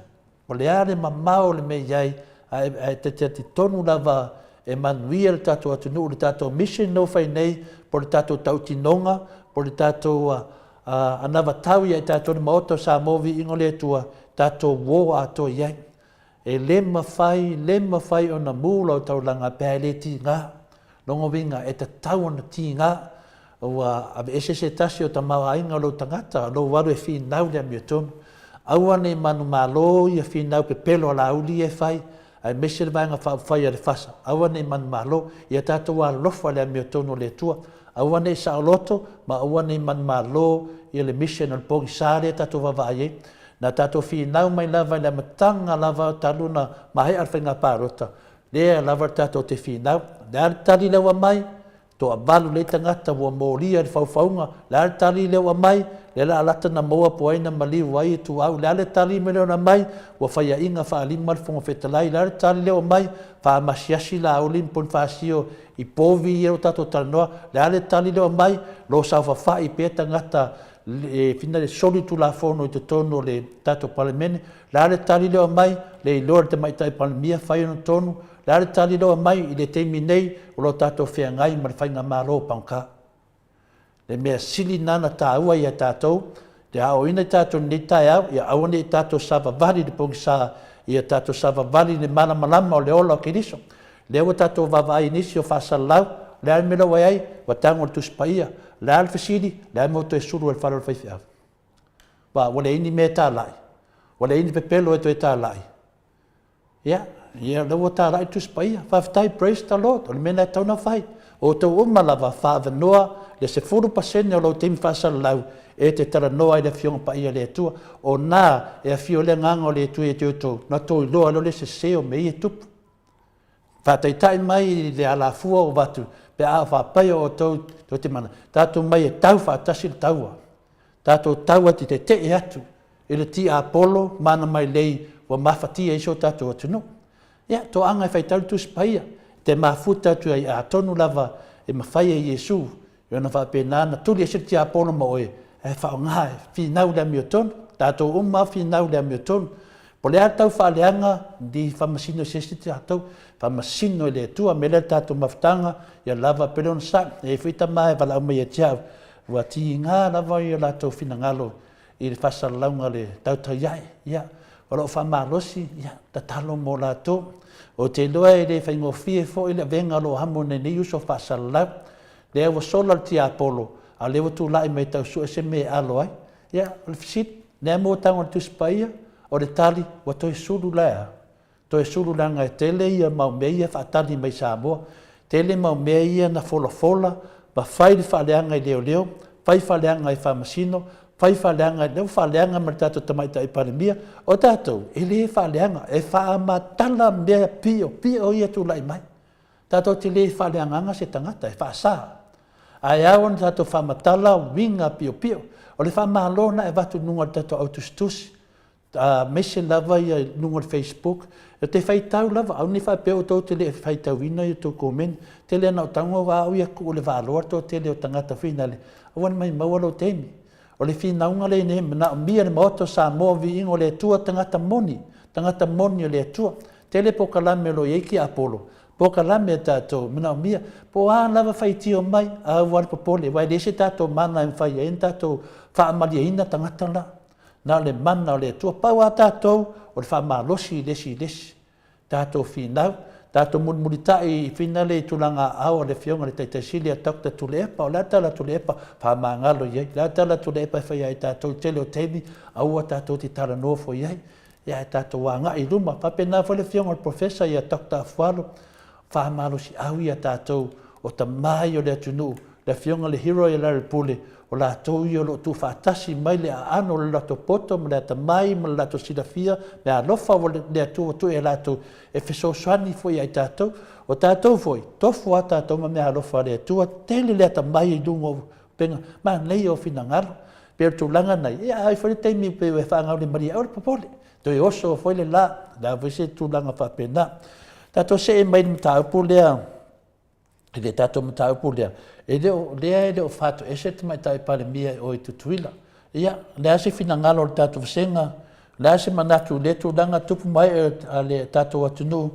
O le a le mamao o le mea i ai, ae ta te talitonu lava e manuia le tatou atunuu, le tatou mission lea ua fai nei, po o le tatou tautinoga, po o le tatou anavatau ia i tatou le Maota o Samoa Viiga o le Atua, tatou o atoa i ai. E le mafai, le mafai ona mu lau taulaga pe a e le tiga. Lona uiga, e tatau ona tiga ua aveese se tasi o tamaoaiga o lou tagata, lou alu e finau le amiotonu. Aua ne i manumalo ia finau pepelo a Laauli ia e fai, aemaise le Vaega Faaupufai a le FASA. Aua ne i manumalo, ia tatou alolofa i le amiotonu o le Atua. Aua ne i saoloto ma aua ne i manumalo ia le mission o le pogisa lea tatou vaavaai ai. Na tatou finau mai lava i le amataga lava talu ona maea le faiga palota, lea lava tatou te finau. O le a le tali lea ua aumai? Toavalu lelei tagata ua molia i le faufauga. O le a le tali lea ua aumai? Lea la lata na maua po o ai na maliu ai Ituau. O le a le tali mai lea na aumai? Ua faiaina faalima le Fofoga Fetalai. O le a le tali lea ua aumai? Faamasiasi Laauli ma Ponifasio i povi ia ua tatou talanoa. O le a le tali lea ua aumai? Lo saofafai pea tagata e fina le soli tulafono i totonu o le tatou Palemene. O le a le tali lea ua aumai? Le iloa e le Tamaitai Palemia fai ona tonu. O le a le tali lea ua aumai i le taimi nei o lo o tatou feagai ma le faigamalo pagota? Le mea sili lena na taua ia tatou, le aoaoina i tatou i lenei taeao, ia aua ne i tatou savavali i le pogisa, ia tatou savavali i le malamalama o le ola o Keriso. Lea ua tatou vaavaai i nisi o faasalalau, o le a le mea la ua i ai? Ua tago i le Tusi Paia. O le a le fesili? O le a le mea ua toe sulu ai i le fale o le faifeau? Aua ua leai ni mea e talai, ua leai ni pepelo e toe talai. Ia, ia lea ua talai le Tusi Paia. Faafetai, praise the Lord. O le mea lena e tatau ona fai. O outou uma lava, faaavanoa le 10% o lou taimi faasalalau e te talanoa ai i le Afioga Paia a le Atua. O na e afio ai le Agaga o le Atua ia te outou, ona outou iloa ai lea o le sese o mea ia e tupu. Faataitai mai i le alafua ua avatu pe a faapai o outou tou te mana, tatou mai e tau faatasi le taua. Tatou tau atu tetee atu i le tiapolo ma ana mailei ua mafatia ai si o tatou atunuu. Ia, toaga e faitau le Tusi Paia, te mafuta atu ai atonu lava e mafai e Iesu ona faapena ona tuli ese le tiapolo ma oe, ae faaaoga e finau i le amiotonu. Tatou uma lava finau i le amiotonu. Po o le a le tau faaleaga, ni faamasino i se isi tatou, faamasino i le Atua. O le mea lea le tatou mafutaga, ia lava pea le onosai. E i ai foi tama e valaau mai ia te au, ua tiga lava o latou finagalo i le faasalalauga o le tautai ae. Ia, o lo o faamalosi, ia, tatalo mo latou. Ou te iloa e le faigofie foi le avega o lo o amo nei nei uso faasalalau. Lea ua sola le tiapolo, a o lea ua tulai mai e tau sue se mea e alo ai. Ia, o le fesili, o le a le mea ua tago i le Tusi Paia? O le tali, ua toe sulu la e a? Toe sulu leaga e tele ia mau mea ia e faatali mai Samoa. Tele mau mea ia na folafola ma fai le faaleaga i leoleo, fai faaleaga i faamasino, fai faaleaga, lea ua faaleaga ma le tatou Tamaitai Palemia. O tatou, e le faaleaga, e faamatala mea piopio ia e tulai mai. Tatou te le faaleagaga se tagata, e faasa. Ae ao ona tatou faamatala uiga piopio. O le faamalo lena e avatu i luga o le tatou au tusitusi, aemaise lava ia i luga o le Facebook. Ou te faitau lava, aua ne i faapea outou te le i faitauina ia outou komeni. Tele lava ina ou tago a au ia tuu i le vaaloa le toatele o tagata foi nale, aua ne i maumau lou taimi. O le finauga lenei e manaomia e le Maota o Samoa, viiga o le Atua, tagata moni, tagata moni o le Atua. Tele polokalame o lo o i ai tiapolo, polokalame a tatou e manaomia. Po o a lava faitio mai, aua le popole, aua e leai se tatou mana e mafai ai ona tatou faamalieina tagata la. Na o le mana o le Atua. Pau a tatou, o le faamalosi i le isi i le isi. Tatou finau, tatou mulimulitai i finale i tulaga aao a le Afioga i le Taitai Sili a Doctor Tuilaepa. O le a le tala a Tuilaepa? Faamagalo i ai. O le a le tala a Tuilaepa e fai ia i tatou i le tele o taimi? Aua tatou te talanoa fua i ai, ae tatou agai i luma. Faapena foi le Afioga i le Professor ia Doctor Afualo, faamalosiau ia tatou o tama ia o le atunuu, le Afioga i le Hero ia Larry Pule, o latou ia o lo o tuufaatasi mai le aano o le latou poto ma le atamai ma le latou silafia, meaalofa ua le Atua ua tuu ia latou e fesoasoani foi ia i tatou. O tatou foi, tofu lava tatou ma meaalofa a le Atua, tele le atamai i luga o upega, manaia o finagalo. Pei o le tulaga lena, ia a i ai foi le taimi pei e faagaulemalie, aua le popole, toe oso foi le la, o le a foi se tulaga faapena. Tatou see mai i le mataupu lea, i le tatou mataupu lea, e le o, lea e le o fatoese le Tamaitai Palemia i o i Tutuila. Ia, o le a se finagalo o le tatou vasega, o le a se manatu i lea tulaga tupu ma ee a le tatou atunuu,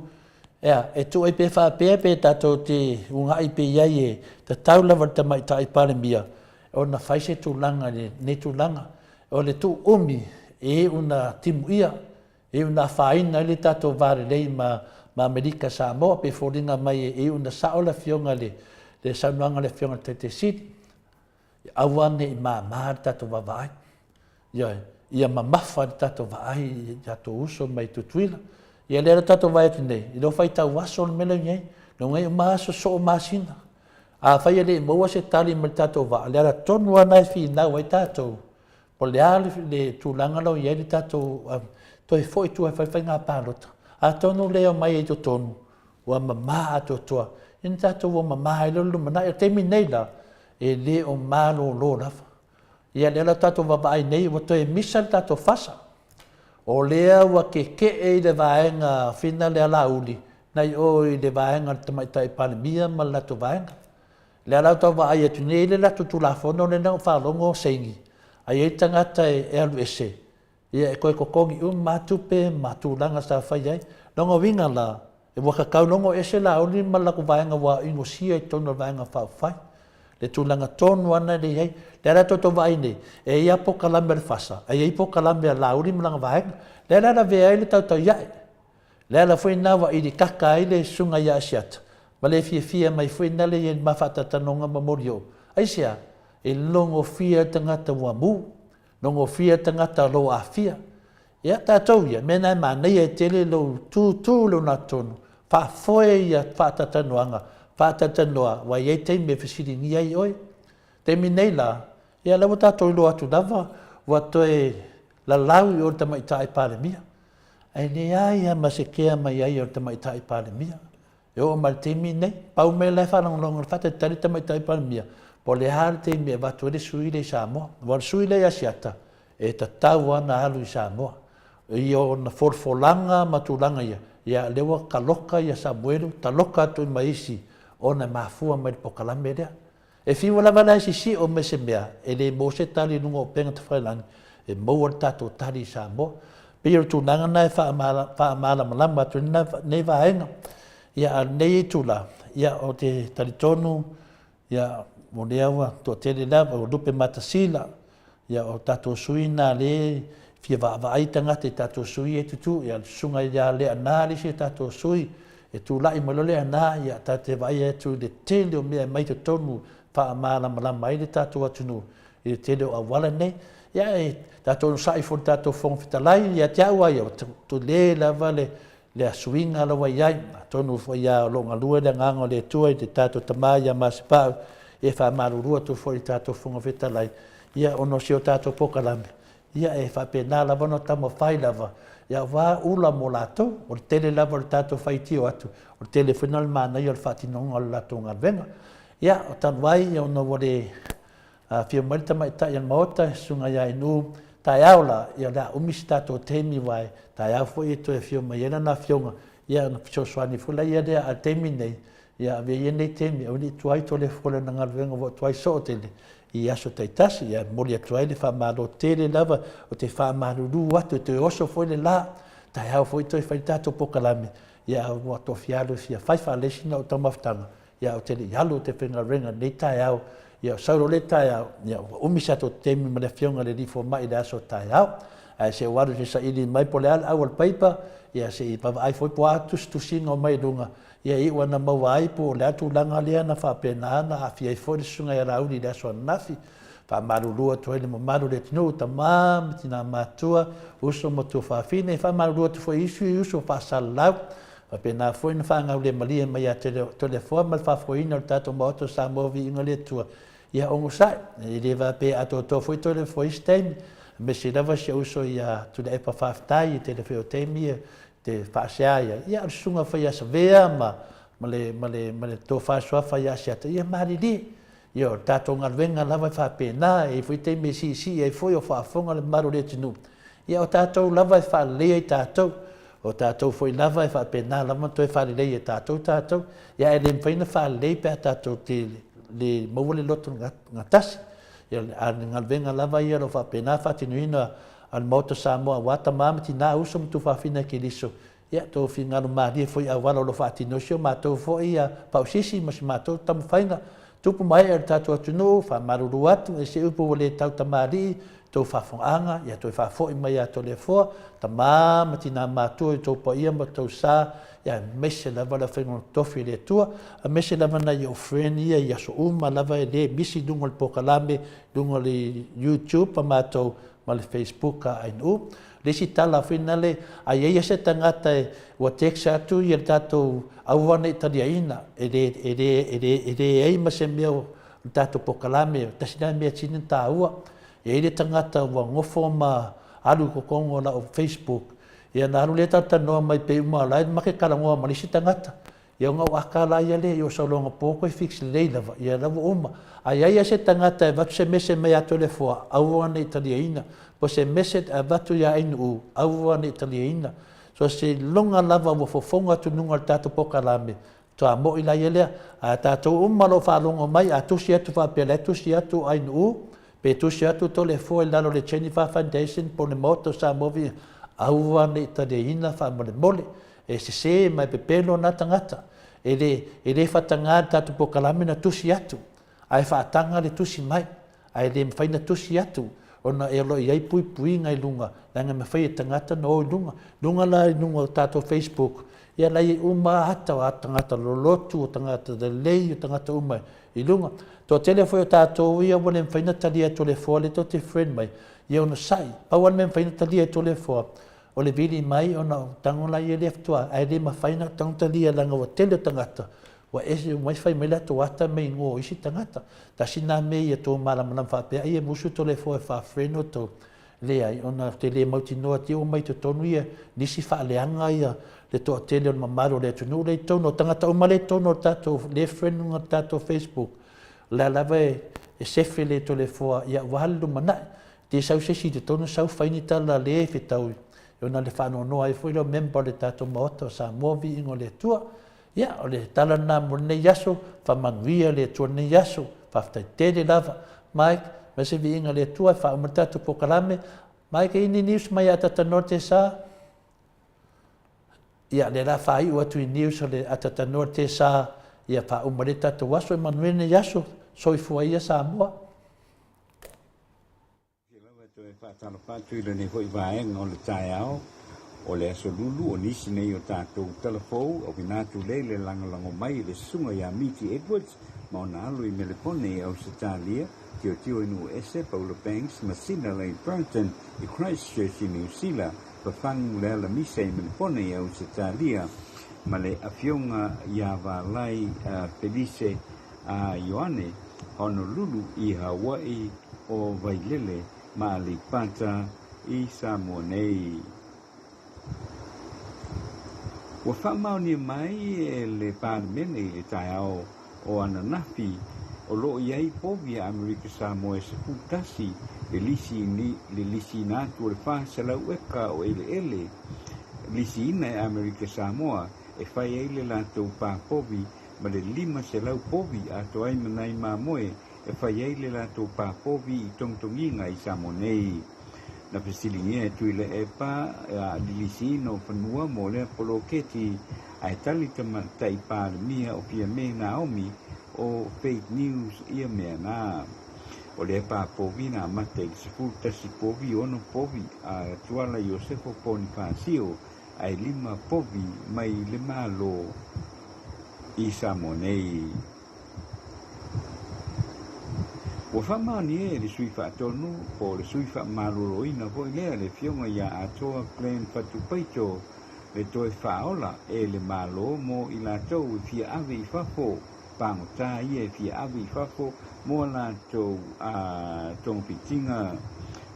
ea, e tuu ai pea faapea pe tatou te uunai pea i ai e tatau lava i le Tamaitai Palemia ona fai se tulaga i lenei tulaga. O le tuu umi e iu ina timuia, e iu ina afaina ai le tatou va lelei ma ma Amerika Samoa, pei e foliga mai e iu ina sao le afioga i le saunoaga a le afioga i le Taitai Sili, aua ne i mama le tatou vaavaai. Ioe, ia mamafa le tatou vaai i tatou uso mai Tutuila. Ia lea la tatou vaai atu nei, i lou faitau aso le mea lea e i ai, luga i uma aso soo masina. Afai e le i maua se tali mai le tatou vaa, o le ala tonu lava lena e finau ai tatou, po o le a le tulaga la e i ai le tatou toe foi i tua e fai le faiga palota. Atonu o lea e omai ai i totonu, ua mama atoatoa, ia ona tatou o mama ai lea i le lumanai. O le taimi nei la, e le o malolo lava. Ia lea la tatou vaavaai nei ua toe misa le tatou fasa. O lea ua keke'e i le vaega fina lea Laauli nai o i le vaega o le Tamaitai Palemia ma le latou vaega. Lea la tau vaai atu nei i le latou Tulafono lea na ou faalogo saini, a i ai tagata e alu ese, ia e toe totogi uma lava tupe ma tulaga sa fai ai. Lona uiga la, ua tatau loa ona o ese Laauli ma le latou vaega ua inosia i totonu o le Vaega Faaupufai. Le tulaga tonu lava lena lea e i ai. Lea la tou te vaai nei, e i ai lava polokalame a le FASA, ae i ai polokalame a Laauli ma lana vaega. Lea la e lavea ai le tautauiaʻe. Le ala foi lena ua ilikaka ai le susuga ia Asiata, ma le fiafia mai foi nale i le ma faatalatanoga ma Molioo. Aisea? E logofia le tagata ua mu, logofia le tagata o lo o aafia. Ia, tatou ia, mea na e manaia e tele lou tutu i lona atonu, faafoe ia faatalatanoaga, faatalatanoa, aua e i ai taimi e fesiligia ai oe. Taimi nei la, ia lea ua tatou iloa atu lava, ua toe lalau i o i le Tamaitai Palemia. Ae leai lava ma se kea mai ai o le Tamaitai Palemia. E oo mai i le taimi lenei, pau mea la e faalogologo i le faatalitali le Tamaitai Palemia, po o le a le taimi e avatu ai le sui lea i Samoa. Aua o le sui lea i Asiata, e tatau lava ona alu i Samoa. I ona folafolaga ma tulaga ia, ia lea ua taloka ia Samuelu, taloka atu ai ma isi ona e mafua mai i le polokalame lea. E fiu lava la e sisio mai se mea, e le maua se tali i luga o upega tafailagi, e maua le tatou tali i Samoa. E pei o le tulaga lena e faamalamalama atu ai lenei vaega. Ia, a o lenei itula, ia, ou te talitonu, ia, o lea ua toatele lava, ua lupe matasila, ia, o tatou sui na lea e fia vaavaai tagata i tatou sui ia e tutū, ia, le susuga ia Leaana le isi o tatou sui, e tulai mai loa Leaana, ia, tatou te vaai atu i le tele o mea e aumai i totonu e faamalamalama ai le tatou atunuu i le tele o auala nei. Ia, e tatou onosai foi i le tatou Fofoga Fetalai, ia te au lava ia, ua tele lava le le suiga la ua i ai. Atonu foi ia o lo o galue le Agaga o le Atua i le tatou Tama ia Masepau, e faamalulu atu foi i le tatou Fofoga Fetalai, ia ona o si o tatou polokalame, ia e faapena lava ona taumafai lava, ia aua ula mo latou. O le tele lava o le tatou faitio atu, o le tele foi lena o le manaia o le faatinoga o le latou galuega. Ia, talu ai ona ua le Afio mai le tamaitai o le Maota, le Susuga ia Inu, taeao la, ia o le a umi se tatou taimi aua e taeao foi e toe afio mai ai lana afioga, ia ona fesoasoani foi laia lea, a o le taimi lenei, ia avea ia lenei taimi aua ne i tuai Toleafoa i lana galuega ua tuai soo tele i aso taitasi. Ia e momoli atu ai le faamalo tele lava, ou te faamalulu atu e toe oso foi le la, taeao foi toe fai le tatou polokalame, ia a ua toafia alu e fia fai faalelei sina ou taumafataga, Ia, ou te le i alu, ou te faigaluega i lenei taeao. Ia, sau loa le taeao, ia, ua umi se tatou taimi ma le Afioga i le Alii Fomai i le aso taeao. Ae se i ou alu se i saili mai po o le a le au a le paipa, ia, se i vaavaai foi po o a tusitusiga o mai luga, ia e iu lava ina maua ai po o le a le tulaga lea na faapena ona aafia ai foi le Susuga ia Laauli i le aso ananafi. Faamalulu atu ai le mamalu o le atunuu, tama ma tina matutua, uso ma tuafafine, faamalulu atu foi i isi uso faasalalau, Faapena foi ona faagaulemalie mai ia Toleafoa ma le faafoeina o le tatou Maota o Samoa Viiga i le Atua, ia onosai, e le faapea e atoatoa foi Toleafoa i isi taimi, aemaise lava si ou uso ia Tuilaepa faafetai i le tele foi o taimi e te faasea ai ai, ia o le susuga foi ia Savea ma ma le ma le ma le tofa suafa ia Asiata, ia malilie. Ia o le tatou galuega lava e faapena, e i ai foi taimi e siisii ai foi o faafofoga le mamalu o le atunuu, ia o tatou lava e faaleleia i tatou. O tatou foi lava e faapena lava ona toe faalelei e tatou tatou, ia ae le mafai ona faalelei pe a tatou te le maua le loto gatasi. Ia a o le galuega lava ia o lo o faapena faatinoina a le Maota o Samoa aua tama ma tina, uso ma tuafafine a Keriso, ia outou finagalo malie foi i auala o lo o faatino ai si o matou foi pausisi ma si matou taumafaiga. Tupu ma ee o le tatou atunuu, faamalulu atu e se upu ua le tau tamalii tou faafogaaga, ia toe faafoi mai ia Toleafoa, tama ma tina matua i tou paia ma tou sa, ia aemaise lava le afaiga totofi i le Atua, aemaise lava nai ou friend ia i aso uma lava e le misi i luga o le polokalame, luga o le YouTube a matou ma le Facebook a ANU. Le isi tala foi nale, a i ai se tagata e ua text atu ia le tatou aua ne i taliaina, e le, e le, e le, e leai ma se mea o le tatou polokalame, tasi lea mea sili ona taua. E i ai le tagata ua nofo ma alu i totonu o lau Facebook, ia ona alu lea talatalanoa mai pei uma o la e ma te talanoa ma le isi tagata. Ia ona ou ata la ia lea, ia o sau loa anapo toe fix lelei lava, ia la ua uma. A i ai lava se tagata e avatu se mese mai ia Toleafoa, aua ne i taliaina. Po o se message e avatu ia Ainuu, aua ne i taliaina. So seiloga lava ua fofoga atu i luga o le tatou polokalame, faatoa moi la ia lea. Ae tatou uma o lo o faalogo mai, a tusi atu faapea o la e tusi atu Ainuu, pe tusi atu Toleafoa i lalo o le Jennifer Foundation po o le Maota o Samoa Viiga, aua ne i taliaina faamolemole. E sese ma e pepelo na tagata. E le, e le faataga le tatou polokalame na tusi atu, ae faataga le tusi mai. Ae le mafai na tusi atu, ona e o lo o i ai puipuiga i luga, leaga e mafai e tagata ona o i luga. Luga la i luga o tatou Facebook, ia la e i ai uma ata o tagata lolotu, o tagata lelei, o tagata uma i luga. Toatele foi o tatou ia ua le mafai ona talia e Toleafoa lea tou te friend mai, ia onosai. Pau lava le mea e mafai ona talia e Toleafoa, o le vili mai ona o tago la ia lea faatoa, ae le mafai ona tago talia leaga ua tele o tagata ua ese uma ai fai mai latou ata ma igoa o isi tagata. Tasi na mea ia tou malamalama faapea ai e musu Toleafoa e faa-friend outou, leai ona ou te le mautinoa te i ua omai i totonu ia nisi faaleaga ia le toatele o le mamalu o le atunuu lea i totonu, o tagata uma lea i totonu o le tatou lea friend luga o le tatou Facebook, o lea lava e sefe le Toleafoa ia aua le lumanai. Te sau se isi i totonu sau fai ni tala le fetaui ona le faanoanoa ai foi lea o member o le tatou Maota o Samoa viiga o le Atua. Ia, o le tala lena mo lenei aso, faamanuia le Atua lenei aso, faafetai tele lava. Mike, mai se viiga o le Atua e faauma le tatou polokalame. Mike, e i ai ni news mai ia Atatanoa te sa? Ia, lea la faaiu atu i news o le Atatanoa te sa, ia faauma le tatou aso, e manuia lenei aso, soifua ia Samoa. Ia lava e toe faatalofa atu i lenei foi vaega o le taeao o le Aso Lulu o nisi nei o tatou tala fou, auina atu lea i le lagolago mai i le susuga ia Miti Edwards ma ona alo i Melepone i Ausetalia, Tiotio i Nuuese, Paula Banks ma Sina Lane Brunton i Christchurch i Niu Sila, Pafangu Lealamisa i Melepone i Ausetalia ma le Afioga ia Valai Felise a Ioane Honolulu i Hawaii o Vailele ma Aleipata i Samoa nei. Ua faamaonia mai e le Palemene i le taeao o ananafi o lo o i ai povi a Amerika Samoa e 11 le lisi le lisiina atu o le 400 eka o eleele lisiina e Amerika Samoa e fai ai le latou pā povi ma le 500 povi atoa ai ma nai mamoe e fai ai le latou pā povi i togitogiga i Samoa nei. Na fesiligia e Tuilaepa a lilisiina o fanua mo lea poloketi ae tali tamaitai Palemia o Fiame Naomi o Fake News ia mea na. O lea pā povi na amata i le 11 povi 6 povi a Tuala Iosefo Ponifasio ae 5 povi mai le Malo i Samoa nei. Ua faamaonia e le sui faatonu po o le sui faamaloloina foi lea le Afioga ia Atoa Glenn Fatupaito le toe faaola e le Malo mo i latou e fia ave i fafo pagota ia e fia ave i fafo mo a latou togafitiga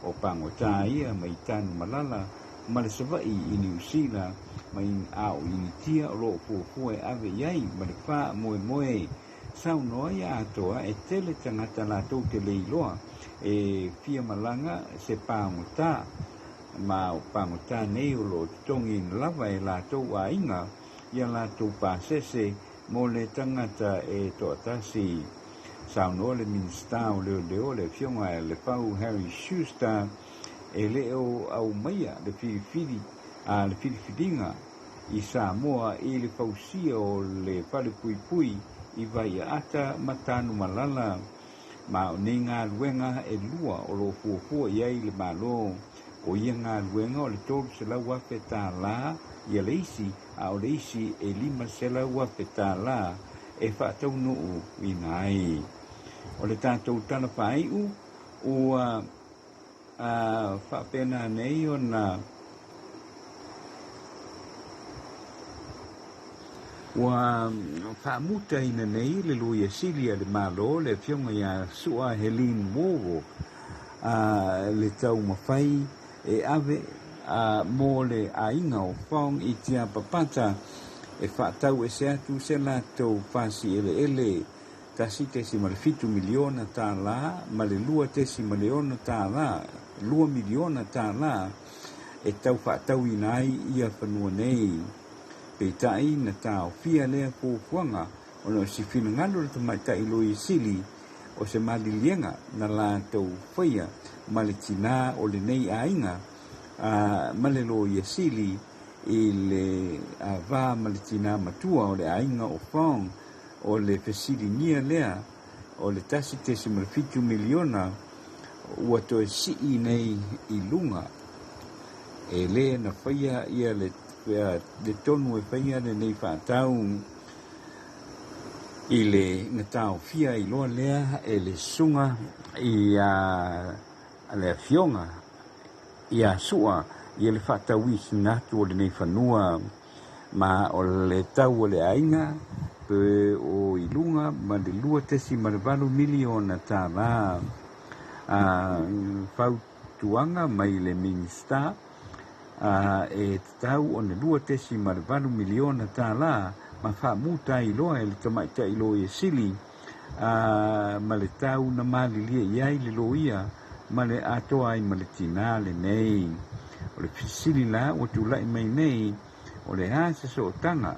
o pagota ia mai Tanumalala ma le Savaii i Niu Sila ma i a o Initia o lo o fuafua e ave i ai ma le faamoemoe. Saunoa ia Atoa e tele tagata latou te le iloa e fia malaga se pagota ma o pagota nei o lo o totogiina lava e latou aiga ia latou pasese mo le tagata e toatasi. Saunoa le Minisita o Leoleo le Afioga ia Lefau Harry Schuster e le o aumaia le filifili a le filifiliga i Samoa i le fausia o le falepuipui i Vaiaata ma Tanumalala. Ma o nei galuega e lua o lo o fuafua i ai le Malo. O ia galuega o le $300,000 ia le isi, a o le isi e $500,000 e faataunuuina ai. O le tatou tala faaiu ua faapena nei ona ua faamutaina nei le Loia Sili a le Malo, le Afioga ia Sua Helene Wallwork, le taumafai e ave mo le aiga o Fong i Tiapapata e faatau ese atu se latou fasi eleele $1.7 miliona ma le $2.6 2 miliona tālā e tau faatauina ai ia fanua nei. Peitai na taofia lea fuafuaga ona o se finagalo o le tamaitai Loia Sili o se maliliega na latou faia ma le tinā o lenei aiga ma le Loia Sili i le va ma le tinā matua o le aiga o Fong. O le fesiligia lea o le $1.7 miliona ua toe sii nei i luga e lē na faia ia le tonu e faia lenei faatau i le na taofia ai loa lea e le susuga i le afioga ia Sua ia le faatauisina atu o lenei fanua. Ma o le tau o le aiga pe o i luga ma le $2.8 miliona. Fautuaga mai le Minisita e tatau ona $2.8 miliona ma faamuta ai loa e le tamaitai Loia Sili ma le tau na malilie i ai le loia ma le atoa ai ma le tinā lenei. O le fesili la ua tulai mai nei, o le a se sootaga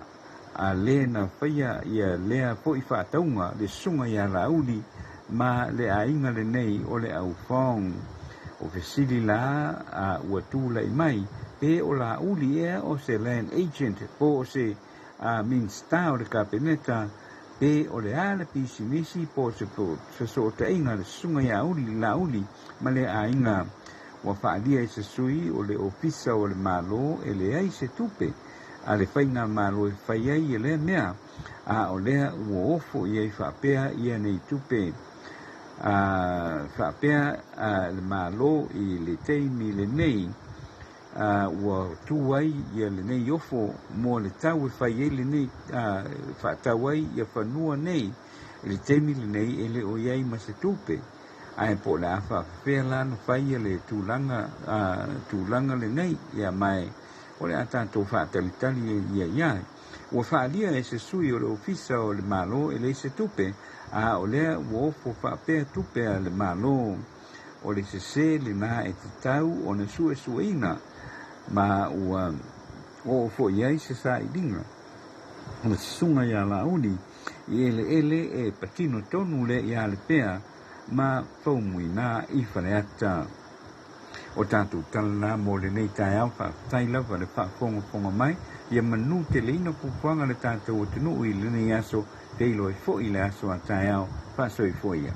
a lē na faia ia lea fo'i faatauga le susuga iā Laauli ma le aiga lenei o le au Fong? O fesili la ua tulai mai, pe o Laauli ea o se land agent po o se Minisita o le Kapeneta, pe o le a le pisinisi po o se fesootaiga a le susuga iā Laauli ma le aiga. Ua faaalia e se sui o le Ofisa o le Malo e leai se tupe a le faigamalo e fai ai e lea mea, a o lea ua ofo i ai faapea ia nei tupe. Faapea le Malo i le taimi lenei ua tu ai ia lenei ofo mo le tau e fai ai lenei faatau ai ia fanua nei i le taimi lenei e le o i ai ma se tupe. Ae po o le a faafefea la na fai le tulaga lenei ia mae o le a tatou faatalitali ia i ai. Ua faaalia e se sui o le Ofisa o le Malo e leai se tupe, a o lea ua ofo faapea tupe a le Malo. O le sesē lenā e tatau ona suesueina ma ua oo foi ai se sailiga o le susuga iā Laauli i eleele e patino tonu lea iā Lepea ma Faumuina i Faleata. O tatou tala la mo lenei taeao, faafetai lava le faafogafoga mai. Ia manu teleina fuafuaga le tatou atunuu i lenei aso, feiloai foi le aso a taeao. Faasoifua ia.